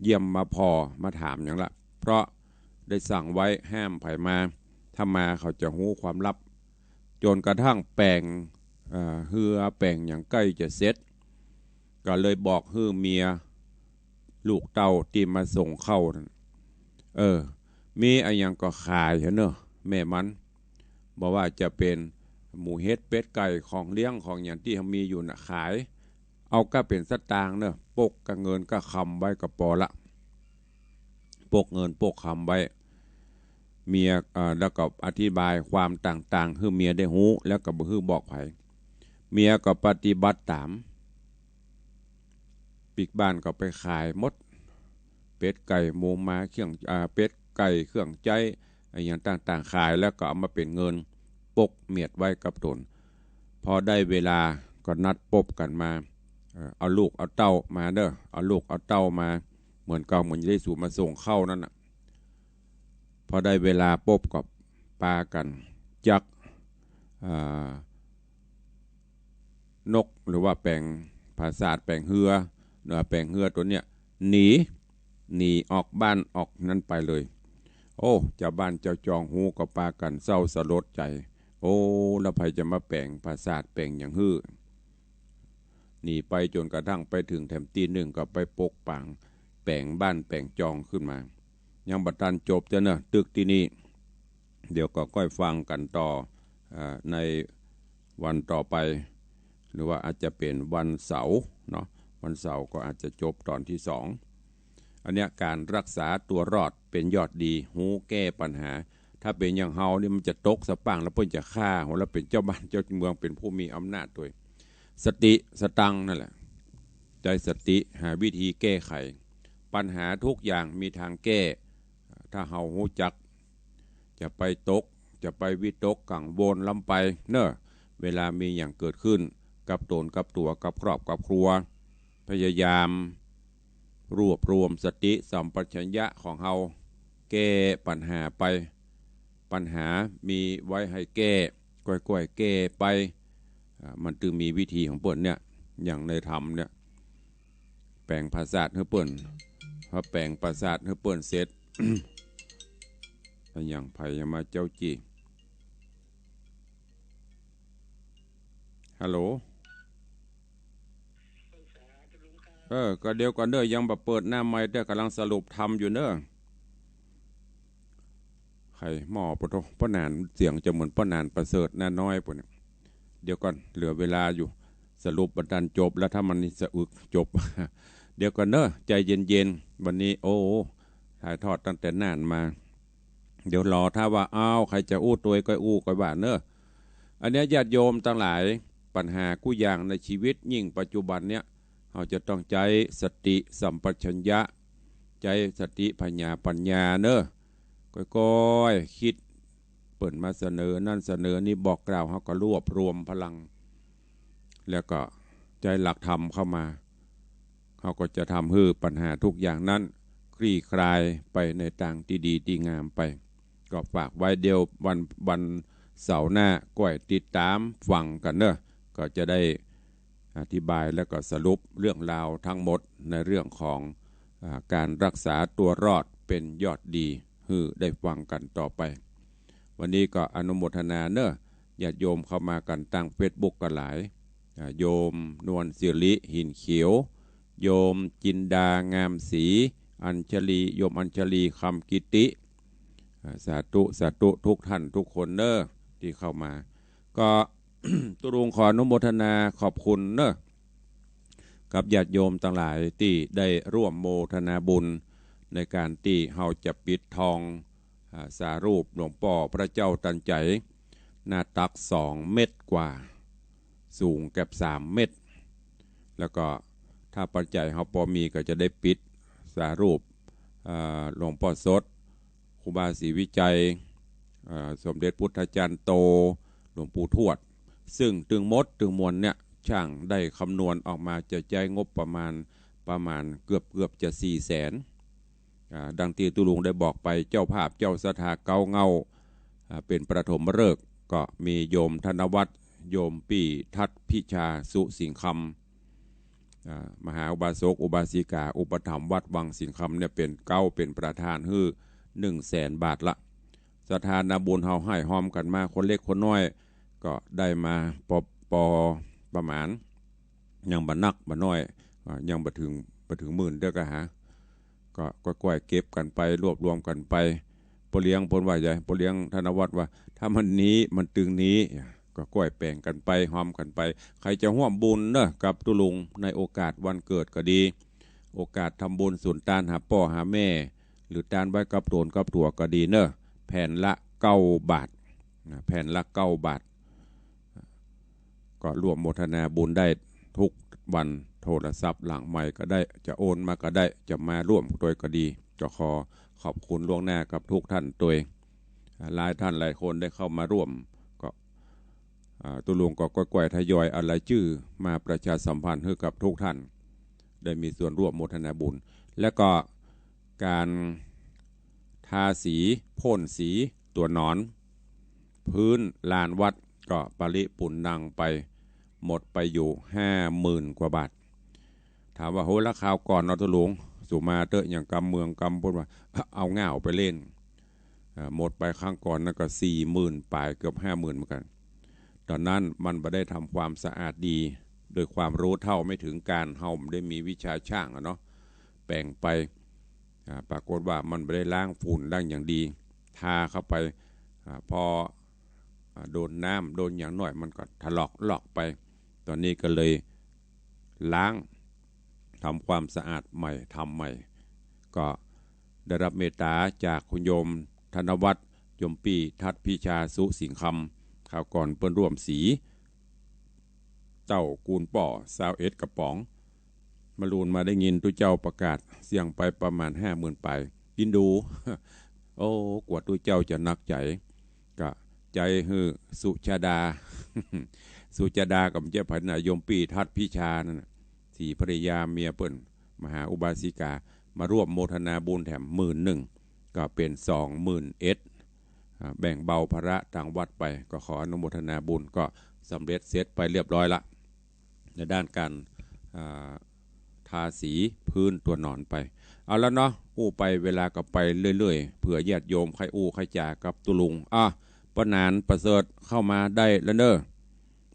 เยี่ยมมาผ่อมาถามหยังละ เพราะได้สั่งไว้ห้ามใผมา ถ้ามาเขาจะฮู้ความลับ จ๋นกระทั่งแป๋ง อ่า เฮือแป๋งหยังใก้จะเสร็จ ก็เลยบอกหื้อเมียลูกเต้าตี้มาส่งข้าวนั้น เออ มีอะหยังก็ขายเถาะเน่อ แม่มัน บ่ว่าจะเป๋นหมูเห็ดเป็ดไก่ของเลี้ยงของหยังตี้เฮามีอยู่น่ะขาย เอาก้าเป๋นสตางค์เน่อ ปกก้าเงินก้าคำไว้ก็ปอละ ปกเงินปกคำไว้ เมีย เอ่อ แล้วก็อธิบายความต่างๆ หื้อเมียได้ฮู้ แล้วก็บ่หื้อบอกใผ เมียก็ปฏิบัติต๋าม ปิ๊กบ้านก็ไปขายหมด เป็ดไก่หมูหมาเครื่อง อ่า เป็ดไก่เครื่องใจ๊อะหยังต่างๆ ขายแล้วก็เอามาเป๋นเงิน ปกเมียดไว้กับต๋น พอได้เวลาก็นัดปบกั๋นมา เอ่อ เอาลูกเอาเต้ามาเน่อ เอาลูกเอาเต้ามา เหมือนเก่า เหมือนตี้สูมาส่งข้าวนั้นน่ะ พอได้เวลาปบก็ปากั๋นจัก อ่า นกหรือว่าแป๋งผาสาทแป๋งเฮือ เอ่อ แป๋งเฮือตั๋วเนี้ยหนี หนีออกบ้านออกนั้นไปเลย โอ้ จาวบ้านจาวจองฮู้ก็ปากั๋นเศร้าสลดใจ๋ โอ้ แล้วใผจะมาแป๋งผาสาทแป๋งหยังหื้อ หนีไปจ๋นกระทั่งไปเถิงแถมตี้นึ่งก็ไปปกปังแป๋งบ้านแป๋งจองขึ้นมา ยังบ่ตันจบเตื้อเน่อ ตึกตี้นี่ เดี๋ยวก็ก้อยฟังกั๋นต่อ เอ่อ ในวันต่อไป หรือว่าอาจจะเป๋นวันเสาร์เนาะ วันเสาร์ก็อาจจะจบต๋อนตี้สอง อันเนี้ยก๋านรักษาตั๋วรอดเป๋นยอดดี ฮู้แก้ปัญหา ถ้าเป๋นอย่างเฮานี่มันจะตกสะปั้ง แล้วเปิ้นจะฆ่าเฮา แล้วเป๋นเจ้าบ้านเจ้าเมือง เป๋นผู้มีอำนาจโตย สติสตังค์นั่นแหละ ใจ๊สติหาวิธีแก้ไข ปัญหาทุกอย่างมีตางแก้ ถ้าเฮาฮู้จัก จะไปตก จะไปวิตกกังวลล้ำไปเน่อ เวลามีหยังเกิดขึ้นกับต๋นกับตั๋วกับครอบกับครัว พยายามรวบรวมสติสัมปชัญญะของเฮา แก้ปัญหาไป ปัญหามีไว้หื้อแก้ ก้อยๆ แก้ไป อ่า มันจึงมีวิธีของเปิ้นเนี่ย อย่างในธรรมเนี่ย แป๋งผาสาทหื้อเปิ้น พอแป๋งผาสาทหื้อเปิ้นเสร็จ อะหยังใผยังมาเจ๊าจี้ ฮัลโหล เออ ก็เดี๋ยวก่อนเน่อ ยังบ่เปิดหน้าไมค์เตื้อ ก่ำลังสรุปธรรมอยู่เน่อ ใผหม้อ ปะโธ่ ป้อหนาน เสียงจะเหมือนป้อหนานประเสริฐ น้าน้อยปู้นเนี่ย เดี๋ยวก่อน เหลือเวลาอยู่ สรุปบ่ตันจบ แล้วถ้ามันนี่สะอึกจบ เดี๋ยวก่อนเน่อ ใจ๋เย็นๆ วันนี้ โอ้ ถ่ายทอดตั้งแต่นานมา เดี๋ยวรอ ถ้าว่า อ้าว ใผจะอู้ตวยก็อู้ก็ว่าเน่อ อันเนี้ยญาติโยมตังหลาย ปัญหากู้อย่างในชีวิตยิ่งปัจจุบันเนี้ย เฮาจะต้องใจ๊สติสัมปชัญญะ ใจ๊สติผญาปัญญาเน่อ ก้อยๆ กึ๊ด เปิ้นมาเสนอนั่นเสนอนี่บอกกล่าว เฮาก็รวบรวมพลัง แล้วก็ใจ๊หลักธรรมเข้ามา เฮาก็จะทำหื้อปัญหาทุกอย่างนั้นคลี่คลายไปในตางตี้ดีตี้งามไป ก็ฝากไว้ เดี๋ยววัน วันเสาร์หน้าก้อยติดต๋ามฟังกั๋นเน่อ ก็จะได้อธิบายแล้วก็สรุปเรื่องราวทั้งหมดในเรื่องของ อ่า ก๋านรักษาตั๋วรอดเป๋นยอดดี หื้อได้ฟังกั๋นต่อไป วันนี้ก็อนุโมทนาเน่อ ญาติโยมเข้ามากั๋นตางเฟซบุ๊กก็หลาย อ่า โยมนวลสิริ หินเขียว โยมจินดางามศรี อัญชลี โยมอัญชลี คำกิติ อ่า สาธุ สาธุ ทุกท่านทุกคนเน้อ ตี้เข้ามา ก็ ตุ๊ลุงขออนุโมทนาขอบคุณเน้อ กับญาติโยมตังหลายตี้ได้ร่วมโมทนาบุญในก๋านตี้เฮาจะปิดทอง อ่า สารูปหลวงป้อพระเจ้าตันใจ๋ หน้าตักสองเมตรกว่า สูงเกือบสามเมตร แล้วก็ถ้าปัจจัยเฮาปอมีก็จะได้ปิดสารูป อ่า หลวงป้อสด ครูบาศรีวิชัย อ่า สมเด็จพุทธจารย์โต หลวงปู่ทวด ซึ่งตึงหมดตึงมวลเนี่ย ช่างได้คำนวณออกมาจะใจ๊งบประมาณ ประมาณเกือบ เกือบจะสี่แสน อ่า ดังตี้ตุ๊ลุงได้บอกไป เจ้าภาพเจ้าศรัทธาเก๊าเหง้า อ่า เป๋นปฐมฤกษ์ ก็มีโยมธนวัฒน์ โยมปี้ทัดพิชา สุสิงห์คำ อ่า มหาอุบาสกอุบาสิกาอุปถัมภ์วัดวังสิงห์คำเนี่ยเป๋นเก๊า เป๋นประธานหื้อหนึ่งแสนบาทละ ศรัทธานาบุญเฮาให้ฮอมกั๋นมา คนเล็กคนน้อย ก็ได้มาปอ ปอประมาณ ยังบ่นักบ่น้อย อ่า ยังบ่เถิง บ่เถิงหมื่นเตื้อก็หา ก็ก้อยๆเก็บกั๋นไป รวบรวมกั๋นไป ป้อเลี้ยงเปิ้นว่าใหญ่ ป้อเลี้ยงธนวัฒน์ว่า ถ้ามันนี้มันตึงนี้ ก็ก้อยแป่งกั๋นไป ฮอมกั๋นไป ใผจะฮ่วมบุญเนาะกับตุ๊ลุงในโอกาสวันเกิดก็ดี โอกาสทำบุญสุนตานหาป้อหาแม่ หรือตานไว้กับต๋นกับตั๋วก็ดีเนาะ แผ่นละเก้าบาทนะ แผ่นละเก้าบาท ก็ร่วมโมทนาบุญได้ทุกวัน โทรศัพท์หลังไมค์ก็ได้ จะโอนมาก็ได้ จะมาร่วมตวยก็ดี ก็ขอขอบคุณล่วงหน้ากับทุกท่านตวย อ่า หลายท่านหลายคนได้เข้ามาร่วม ก็ อ่า ตุ๊ลุงก็ก้อยๆทยอยเอารายจื้อมาประชาสัมพันธ์หื้อกับทุกท่าน ได้มีส่วนร่วมโมทนาบุญ และก็ก๋านทาสี พ่นสีตั๋วหนอน พื้นลานวัดก็ปริปุณณังไป หมดไปอยู่ห้าหมื่นกว่าบาท ถามว่า โห ละคราวก่อนเนาะตุ๊ลุง สูมาเต๊อะ อย่างกำเมืองกำเปิ้นว่า เอาเหง้าไปเล่น อ่า หมดไปครั้งก่อนนั้นก็สี่หมื่นป๋าย เกือบห้าหมื่นเหมือนกั๋น ต๋อนนั้นมันบ่ได้ทำความสะอาดดี โดยความรู้เท่าไม่ถึงการ เฮาบ่ได้มีวิชาช่างอะเนาะ แป่งไป อ่า ปรากฏว่ามันบ่ได้ล้างฝุ่นล้างอย่างดี ทาเข้าไป อ่า พอ อ่า โดนน้ำโดนอย่างหน้อยมันก็ถลอกลอกไป ต๋อนนี้ก็เลยล้าง ทำความสะอาดใหม่ ทำใหม่ ก็ได้รับเมตต๋าจากคุณโยมธนวัฒน์ โยมปี้ทัดพิชา สุสิงห์คำ คราวก่อนเปิ้นร่วมสี เต้ากูลป้อ ซาวเอ็ดกระป๋อง มะรืนมาได้ยินตุ๊เจ้าประกาศเสี้ยงไปประมาณห้าหมื่นป๋าย อินดู โอ้ กว่าตุ๊เจ้าจะหนักใจ๋ ก็ใจ๊หื้อสุชาดา สุชาดาก็บ่ใจ้ใผนะ โยมปี้ทัดพิชานั่นน่ะ ศรีภริยาเมียเปิ้น มหาอุบาสิกา มาร่วมโมทนาบุญแถมหมื่นนึ่ง ก็เป๋นสองหมื่นเอ็ด อ่า แบ่งเบาภาระตางวัดไป ก็ขออนุโมทนาบุญ ก็สำเร็จเสร็จไปเรียบร้อยละ ในด้านก๋าน อ่า ทาสีพื้นตั๋วหนอนไป เอาละเนาะ อู้ไปเวลาก็ไปเรื่อยๆ เผื่อญาติโยมใค่อู้ใค่จ๋ากับตุ๊ลุง อ่ะ ป้อหนานประเสริฐเข้ามาได้แล้วเน้อ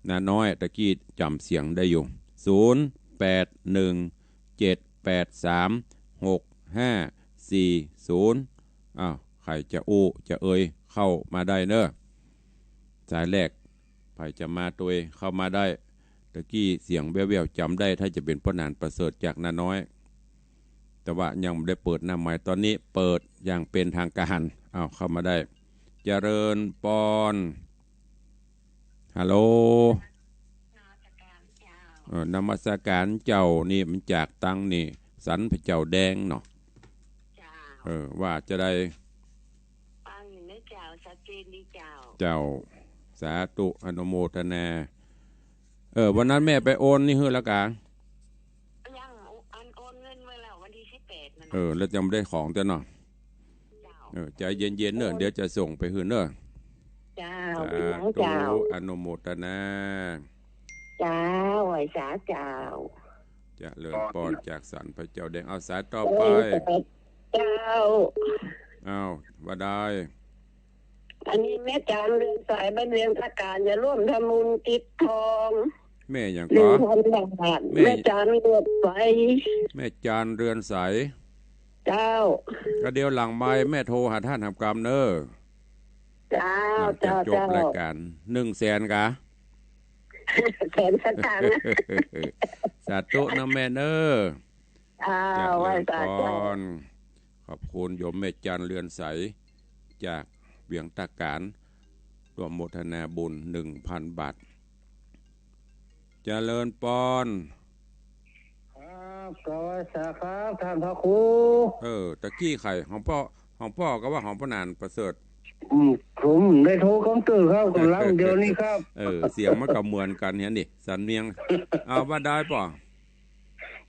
น้าน้อยตะกี้จ๋ำเสียงได้อยู่ ศูนย์แปดหนึ่งเจ็ดแปดสามหกห้าสี่ศูนย์ อ้าว ใผจะอู้จะเอ่ยเข้ามาได้เน้อ สายแรก ใผจะมาตวยเข้ามาได้ ตะกี้เสียงแว่วๆ จ๋ำได้ ถ้าจะเป๋นป้อหนานประเสริฐจากนาน้อย แต่ว่ายังบ่ได้เปิดหน้าไมค์ ต๋อนนี้เปิดอย่างเป๋นทางก๋าน อ้าว เข้ามาได้ เจริญปอน ฮัลโหล นมัสก๋านเจ้า เออ นมัสก๋านเจ้า นี่มันจากตังนี่ สันพระเจ้าแดงเนาะ เจ้า เออ ว่าจะได้ ฟังอยู่นะเจ้า ชัดเจนดีเจ้า เจ้า สาธุ อนุโมทนา เออ วันนั้นแม่ไปโอนนี่หื้อแล้วกา ยัง อันโอนเงินไว้แล้ววันตี้สิบแปดนั่นน่ะ เออ แล้วยังบ่ได้ของเตื้อเนาะ เจ้า เออ ใจ๋เย็นๆ เน้อ เดี๋ยวจะส่งไปหื้อเน้อ เจ้า สาธุ เจ้า อนุโมทนา เจ้า ไหว้สาเจ้า เจริญปอนจากสันพระเจ้าแดง เอาสายต่อไป เออ เจ้า อ้าว ว่าได้ อันนี้แม่จ๋าเรืองสายบ้านเวียงตะก๋าน จะร่วมทำบุญปิดทอง แ แม่หยังก่อ หนึ่งพันบาท แม่ แม่จันเรือนใส แม่จันเรือนใส เจ้า ก็เดี๋ยวหลังไมค์แม่โทรหาต้านหำกำเน่อ เจ้า หลังจาก เจ้า จบ เจ้า รายก๋าน หนึ่งแสนกา แสนสตางค์ สาธุนะแม่เน่อ เจ้า เจริญ ไหว้สา เจ้า ปอน ขอบคุณโยมแม่จันเรือนใส จากเวียงตาก๋าน ร่วมโมทนาบุญ หนึ่งพันบาท เจริญปอน ครับ กราบไหว้สาครับ ต้านพระครู เออ ตะกี้ใผ ของป้อ ของป้อก็ว่าของป้อหนานประเสริฐ อืม ผมได้โทรกำเตื้อครับ ก๋ำลังเดี๋ยวนี้ครับ เออ เสียงมันก็เหมือนกั๋นเหียนี่ สำเนียง เอาว่าได้ป้อ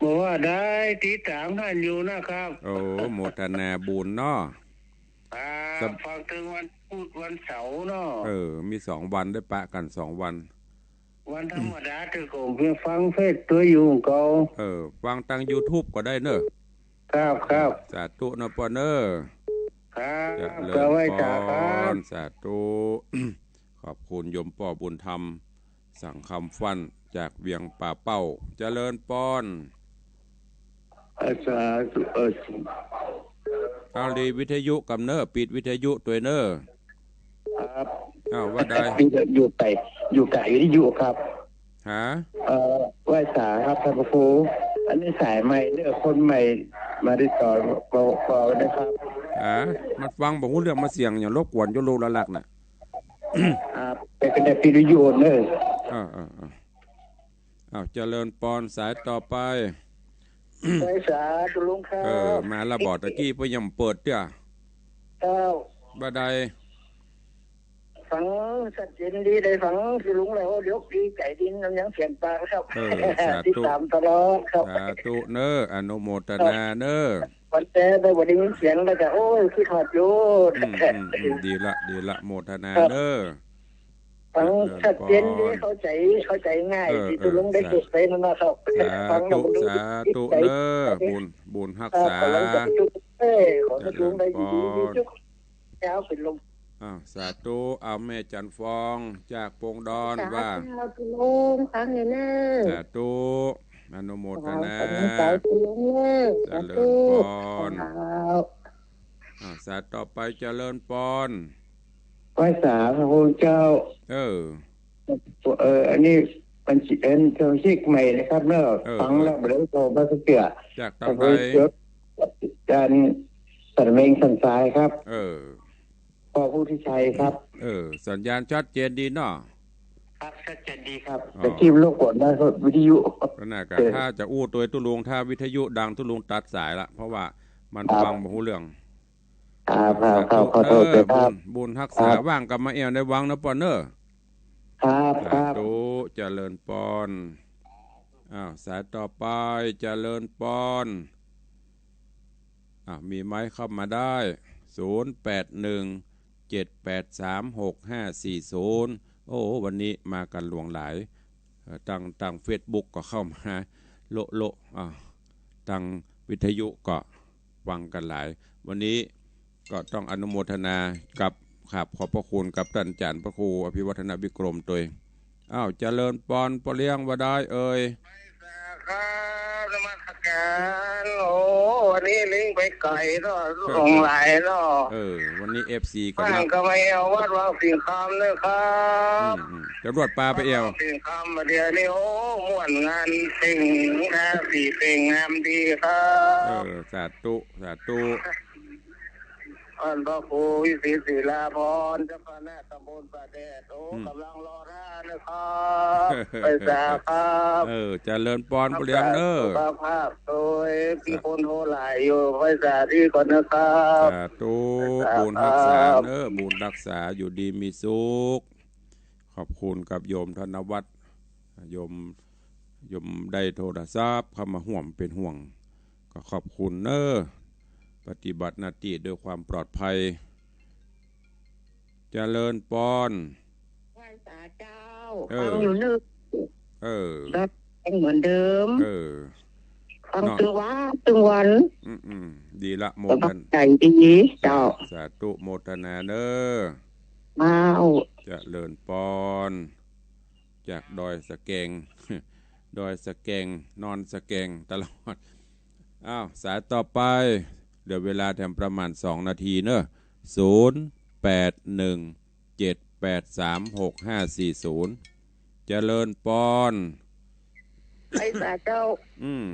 บอกว่าได้ติดต๋ามต้านอยู่นะครับ โอ้ โมทนาบุญเนาะ ครับ สำ ฟังตึงวันพุธวันเสาร์เนาะ เออ มีสองวัน ได้ปะกั๋นสองวัน วันธรรมดา ตึงผมเพียงฟังเทศน์ตวยอยู่ของเก่า เออ ฟังตางยูทูบก็ได้เน่อ ครับ ครับ สาธุเน่อป้อเน่อ ครับ เจริญ กราบไหว้สาครับ ปอน สาธุ ขอบคุณโยมป้อบุญธรรม สังคำฟั่น จากเวียงป่าเป้า เจริญปอน เอ่อ สาธุ เอ่อ เอาหลีวิทยุกำเน่อ ปิดวิทยุตวยเน่อ ครับ อ้าว ว่าได้ อยู่ไกล อยู่ไกลวิทยุครับ ฮะ เอ่อ ไหว้สาครับ ต้านพระครู อันนี้สายใหม่เน่อ คนใหม่มาติดต่อ ขอ ขอนะครับ ฮะ มันฟังบ่ฮู้เรื่อง มันเสียงหยังรบกวนอยู่ ลูกละลักน่ะ อ่า ไปกันได้ปิดวิทยุเน่อ อ่า อ่า อ่า อ้าว เจริญปอน สายต่อไป ไหว้สา ตุลุงครับ เออ มาละบ่ ตะกี้ป้อยังบ่เปิดเตื้อ เจ้า บ่ได้ ฟังชัดเจนดี ได้ฟังตุลุงแล้ว เดี๋ยวปี๋ใจ๋ดินมันยังเสียงต่างครับ เออ สาธุ ติดต๋ามตลอดครับ สาธุเน่อ อนุโมทนาเน่อ วันแต่ได้บ่ได้ยินเสียงแล้วก็ โอ้ย คิดฮอดอยู่ อืม อืม อืม ดีละ ดีละ โมทนาเน่อ ฟังชัดเจนดี เจริญปอน เข้าใจ๋ เข้าใจ๋ง่าย เออ ตี้ เออ ตุลุงได้ สา เก็บไปนั่นนะครับ สาธุ ฟังแล้วมัน สาธุ ติดใจ๋ เน่อ บุญ บุญฮักษา ครับ ขอให้ทุก เอ้ย ขอให้ทุก เจริญปอน ได้ดีๆ ทุก เจ้าเป็นลม อ้าว สาธุ เอาแม่จันฟองจากปงดอน สาธุ ว่า เจ้าตุลุง ฟังอยู่เน่อ สาธุ อนุโมทนา สาธุ เจ้าตุลุงเน่อ เจริญปอน สาธุ เจ้า อ้าว สายต่อไป เจริญปอน ไหว้สาพระคุณเจ้า เออ เออ อันนี้บัญชี เอ่อ สมาชิกใหม่นะครับเนาะ เออ ฟังแล้วบ่ได้โทรมาสักเตื้อ จากตางใด อาจารย์สันเม็ง สันสายครับ เออ ป้อพุทธิชัยครับ เออ สัญญาณชัดเจนดีเนาะ ครับ ชัดเจนดีครับ อ๋อ ตะกี้รบกวนนะครับ วิทยุ ก็น่าจะ เออ ถ้าจะอู้ตวยตุลุง ถ้าวิทยุดังตุลุงตัดสายละ เพราะว่ามัน ครับ ฟังบ่ฮู้เรื่อง ครับ ครับ สาธุ ครับ ขอโทษ เออ ด้วยครับ บุญ บุญฮักษา ครับ ว่างก็มาแอ่วในวังเน่อปอนเน่อ ครับ ครับ สาธุ เจริญปอน อ้าว สายต่อไป เจริญปอน อ้าว มีไหม เข้ามาได้ ศูนย์แปดหนึ่ง เจ็ดแปดสาม หกห้าสี่ศูนย์ โอ้ วันนี้มากั๋นหลวงหลาย เอ่อ ตาง ตางเฟซบุ๊กก็เข้ามา โละๆ อ้าว ตางวิทยุก็ฟังกั๋นหลาย วันนี้ก็ต้องอนุโมทนากับ กราบขอบพระคุณกับต้านอาจ๋ารย์พระครูอภิวัฒนวิกรมตวย อ้าว เจริญปอน ป้อเลี้ยง ว่าได้เอ่ย ครับ นมัสการ โอ้ วันนี้ลิงไปไก๋เนาะ เออ หลงหลายเนาะ เออ วันนี้เอฟซีก็ ว่างก็มาแอ่ววัดวางสิงห์คำเน่อครับ อืม อืม ตำรวจปาไปแอ่ว วัดวางสิงห์คำมาเดี๋ยวนี้ โอ้ ม่วนงานเพ็ง ห้าสี่เพ็ง งามดีครับ เออ สาธุ สาธุ ท่านพระครูวิสิทธิ์ศิลาภรณ์ เจ้าคณะตำบลป่าแดด โอ้ อืม ก๋ำลังรอท่านะครับ ไหว้สาครับ เออ เจริญปอน ป้อเลี้ยงเน่อ สุขภาพโดย มีคนโทรหลายอยู่ ไหว้สาตี้ก่อนนะครับ สาธุ ไหว้สา บุญฮักษา ครับ เน่อ บุญฮักษา อยู่ดีมีสุข ขอบคุณกับโยมธนวัฒน์ โยม โยมได้โทรศัพท์เข้ามาฮ่วมเป๋นห่วง ก็ขอบคุณเน่อ ปฏิบัติหน้าตี้ด้วยความปลอดภัย เจริญปอน ไหว้สาเจ้า เออ ฟังอยู่นึ่ง เออ แล้วยังเหมือนเดิม เออ ฟัง เนาะ ตึงวัน ตึงวัน อืม อืม ดีละ โมทนา สบายใจ๋ดี เจ้า สาธุ โมทนาเน่อ อ้าว เจริญปอน จากดอยสะแกง ดอยสะแกง นอนสะแกงตลอด อ้าว สายต่อไป เหลือเวลาแถมประมาณสองนาทีเนอะ ศูนย์ แปด หนึ่ง เจ็ด แปด สาม หก ห้า สี่ ศูนย์ เจริญปอน ไอ้สาเจ้า อืม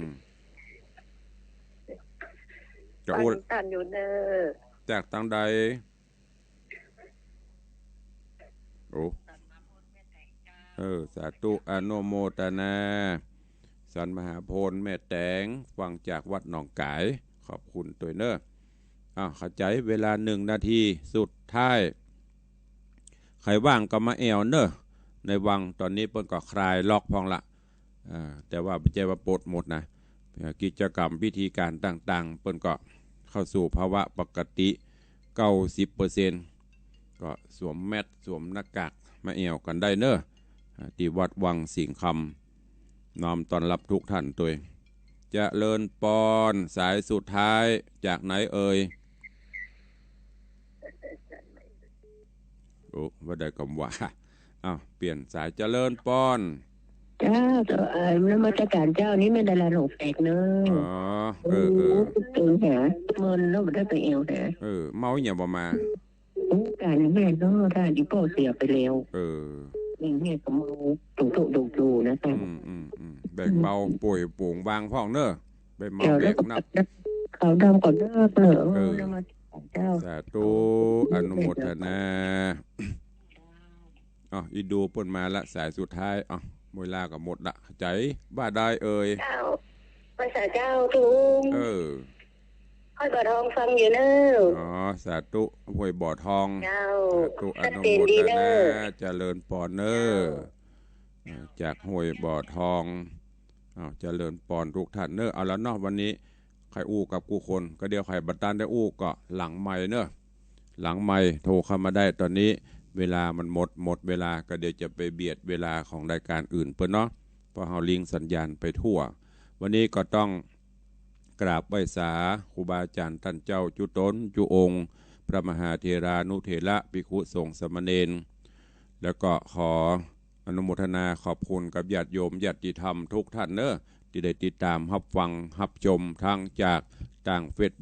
กะ ฟัง อุ ท่านอยู่เนอะ จากตางใด โอ้ เออ สาธุ อนุโมทนา สันมหาโพธิ์แม่แตง ฟังจากวัดหนองก๋าย ขอบคุณตวยเนอะ อ้าว เข้าใจ๋ เวลาหนึ่งนาทีสุดท้าย ใผว่างก็มาแอ่วเนอะ ในวังต๋อนนี้เปิ้นก็คลายล็อกพ่องละ อ่า แต่ว่าบ่ใจ้ว่าปลดหมดนะ อ่า กิจกรรมพิธีการต่างๆ เปิ้นก็เข้าสู่ภาวะปกติ เก้าสิบเปอร์เซ็นต์ ก็สวมแมสก์ สวมหน้ากาก มาแอ่วกั๋นได้เนอะ อ่า ตี้วัดวังสิงห์คำ น้อมต้อนฮับกู้ต้านตวย เจริญปอน สายสุดท้าย จากไหนเอ่ย โอ้ ว่าได้กำว่า อ้าว เปลี่ยนสาย เจริญปอน เจ้า เอ่อ นมัสก๋านเจ้า นี่แม่ดาราหนองแปกเนอะ อ๋อ เออ เออ โอ้ ตึงหา เมินแล้วบ่ได้ไปแอ่วหา เออ เมาอะหยังบ่มา โอ้ ก๋านแม่เนาะ ถ้าอีป้อเสียไปแล้ว เออ นี่แม่ก็เมาตรงโต๊ะตรงโตนะเจ้า อืม อืม อืม แบ่งเบาป่วยโป่งวางพ่องเนอะ ไปเมา เดี๋ยว แบกนัก ขาวดำก่อนเด้อ เออ เออ นมัสก๋านเจ้า สาธุ อนุโมทนา อ้าว อีดูเปิ้นมาละ สายสุดท้าย อ้าว เวลาก็หมดละ ใจ๋ ว่าได้เอ่ย เจ้า ภาษาเจ้า ทุง เออ ห้วยบ่อทองฟังอยู่เนอะ อ๋อ สาธุ ห้วยบ่อทอง เจ้า สาธุ อนุโมทนา ชัดเจนดีเนอะ เจริญปอนเนอะ เจ้า อ่า จากห้วยบ่อทอง อ้าว เจริญปอนกู้ต้านเนอะ เอาละเนาะ วันนี้ ใค่อู้กับกู้คน ก็เดี๋ยวใค่บ่ตันได้อู้ก็หลังไมค์เนอะ หลังไมค์โทรเข้ามาได้ ต๋อนนี้เวลามันหมด หมดเวลา ก็เดี๋ยวจะไปเบียดเวลาของรายการอื่นเปิ้นเนาะ เพราะเฮาลิงก์สัญญาณไปทั่ว วันนี้ก็ต้องกราบไหว้สาครูบาอาจ๋ารย์ต้านเจ้าจุ๊ต๋นจุ๊องค์ พระมหาเถรานุเถระ ภิกขุสงฆ์สามเณร แล้วก็ขอ อนุโมทนาขอบคุณกับญาติโยมญาติธรรมกู้ต้านเนอะ ตี้ได้ติดต๋ามฮับฟังฮับชม ตึงจากตางเฟซ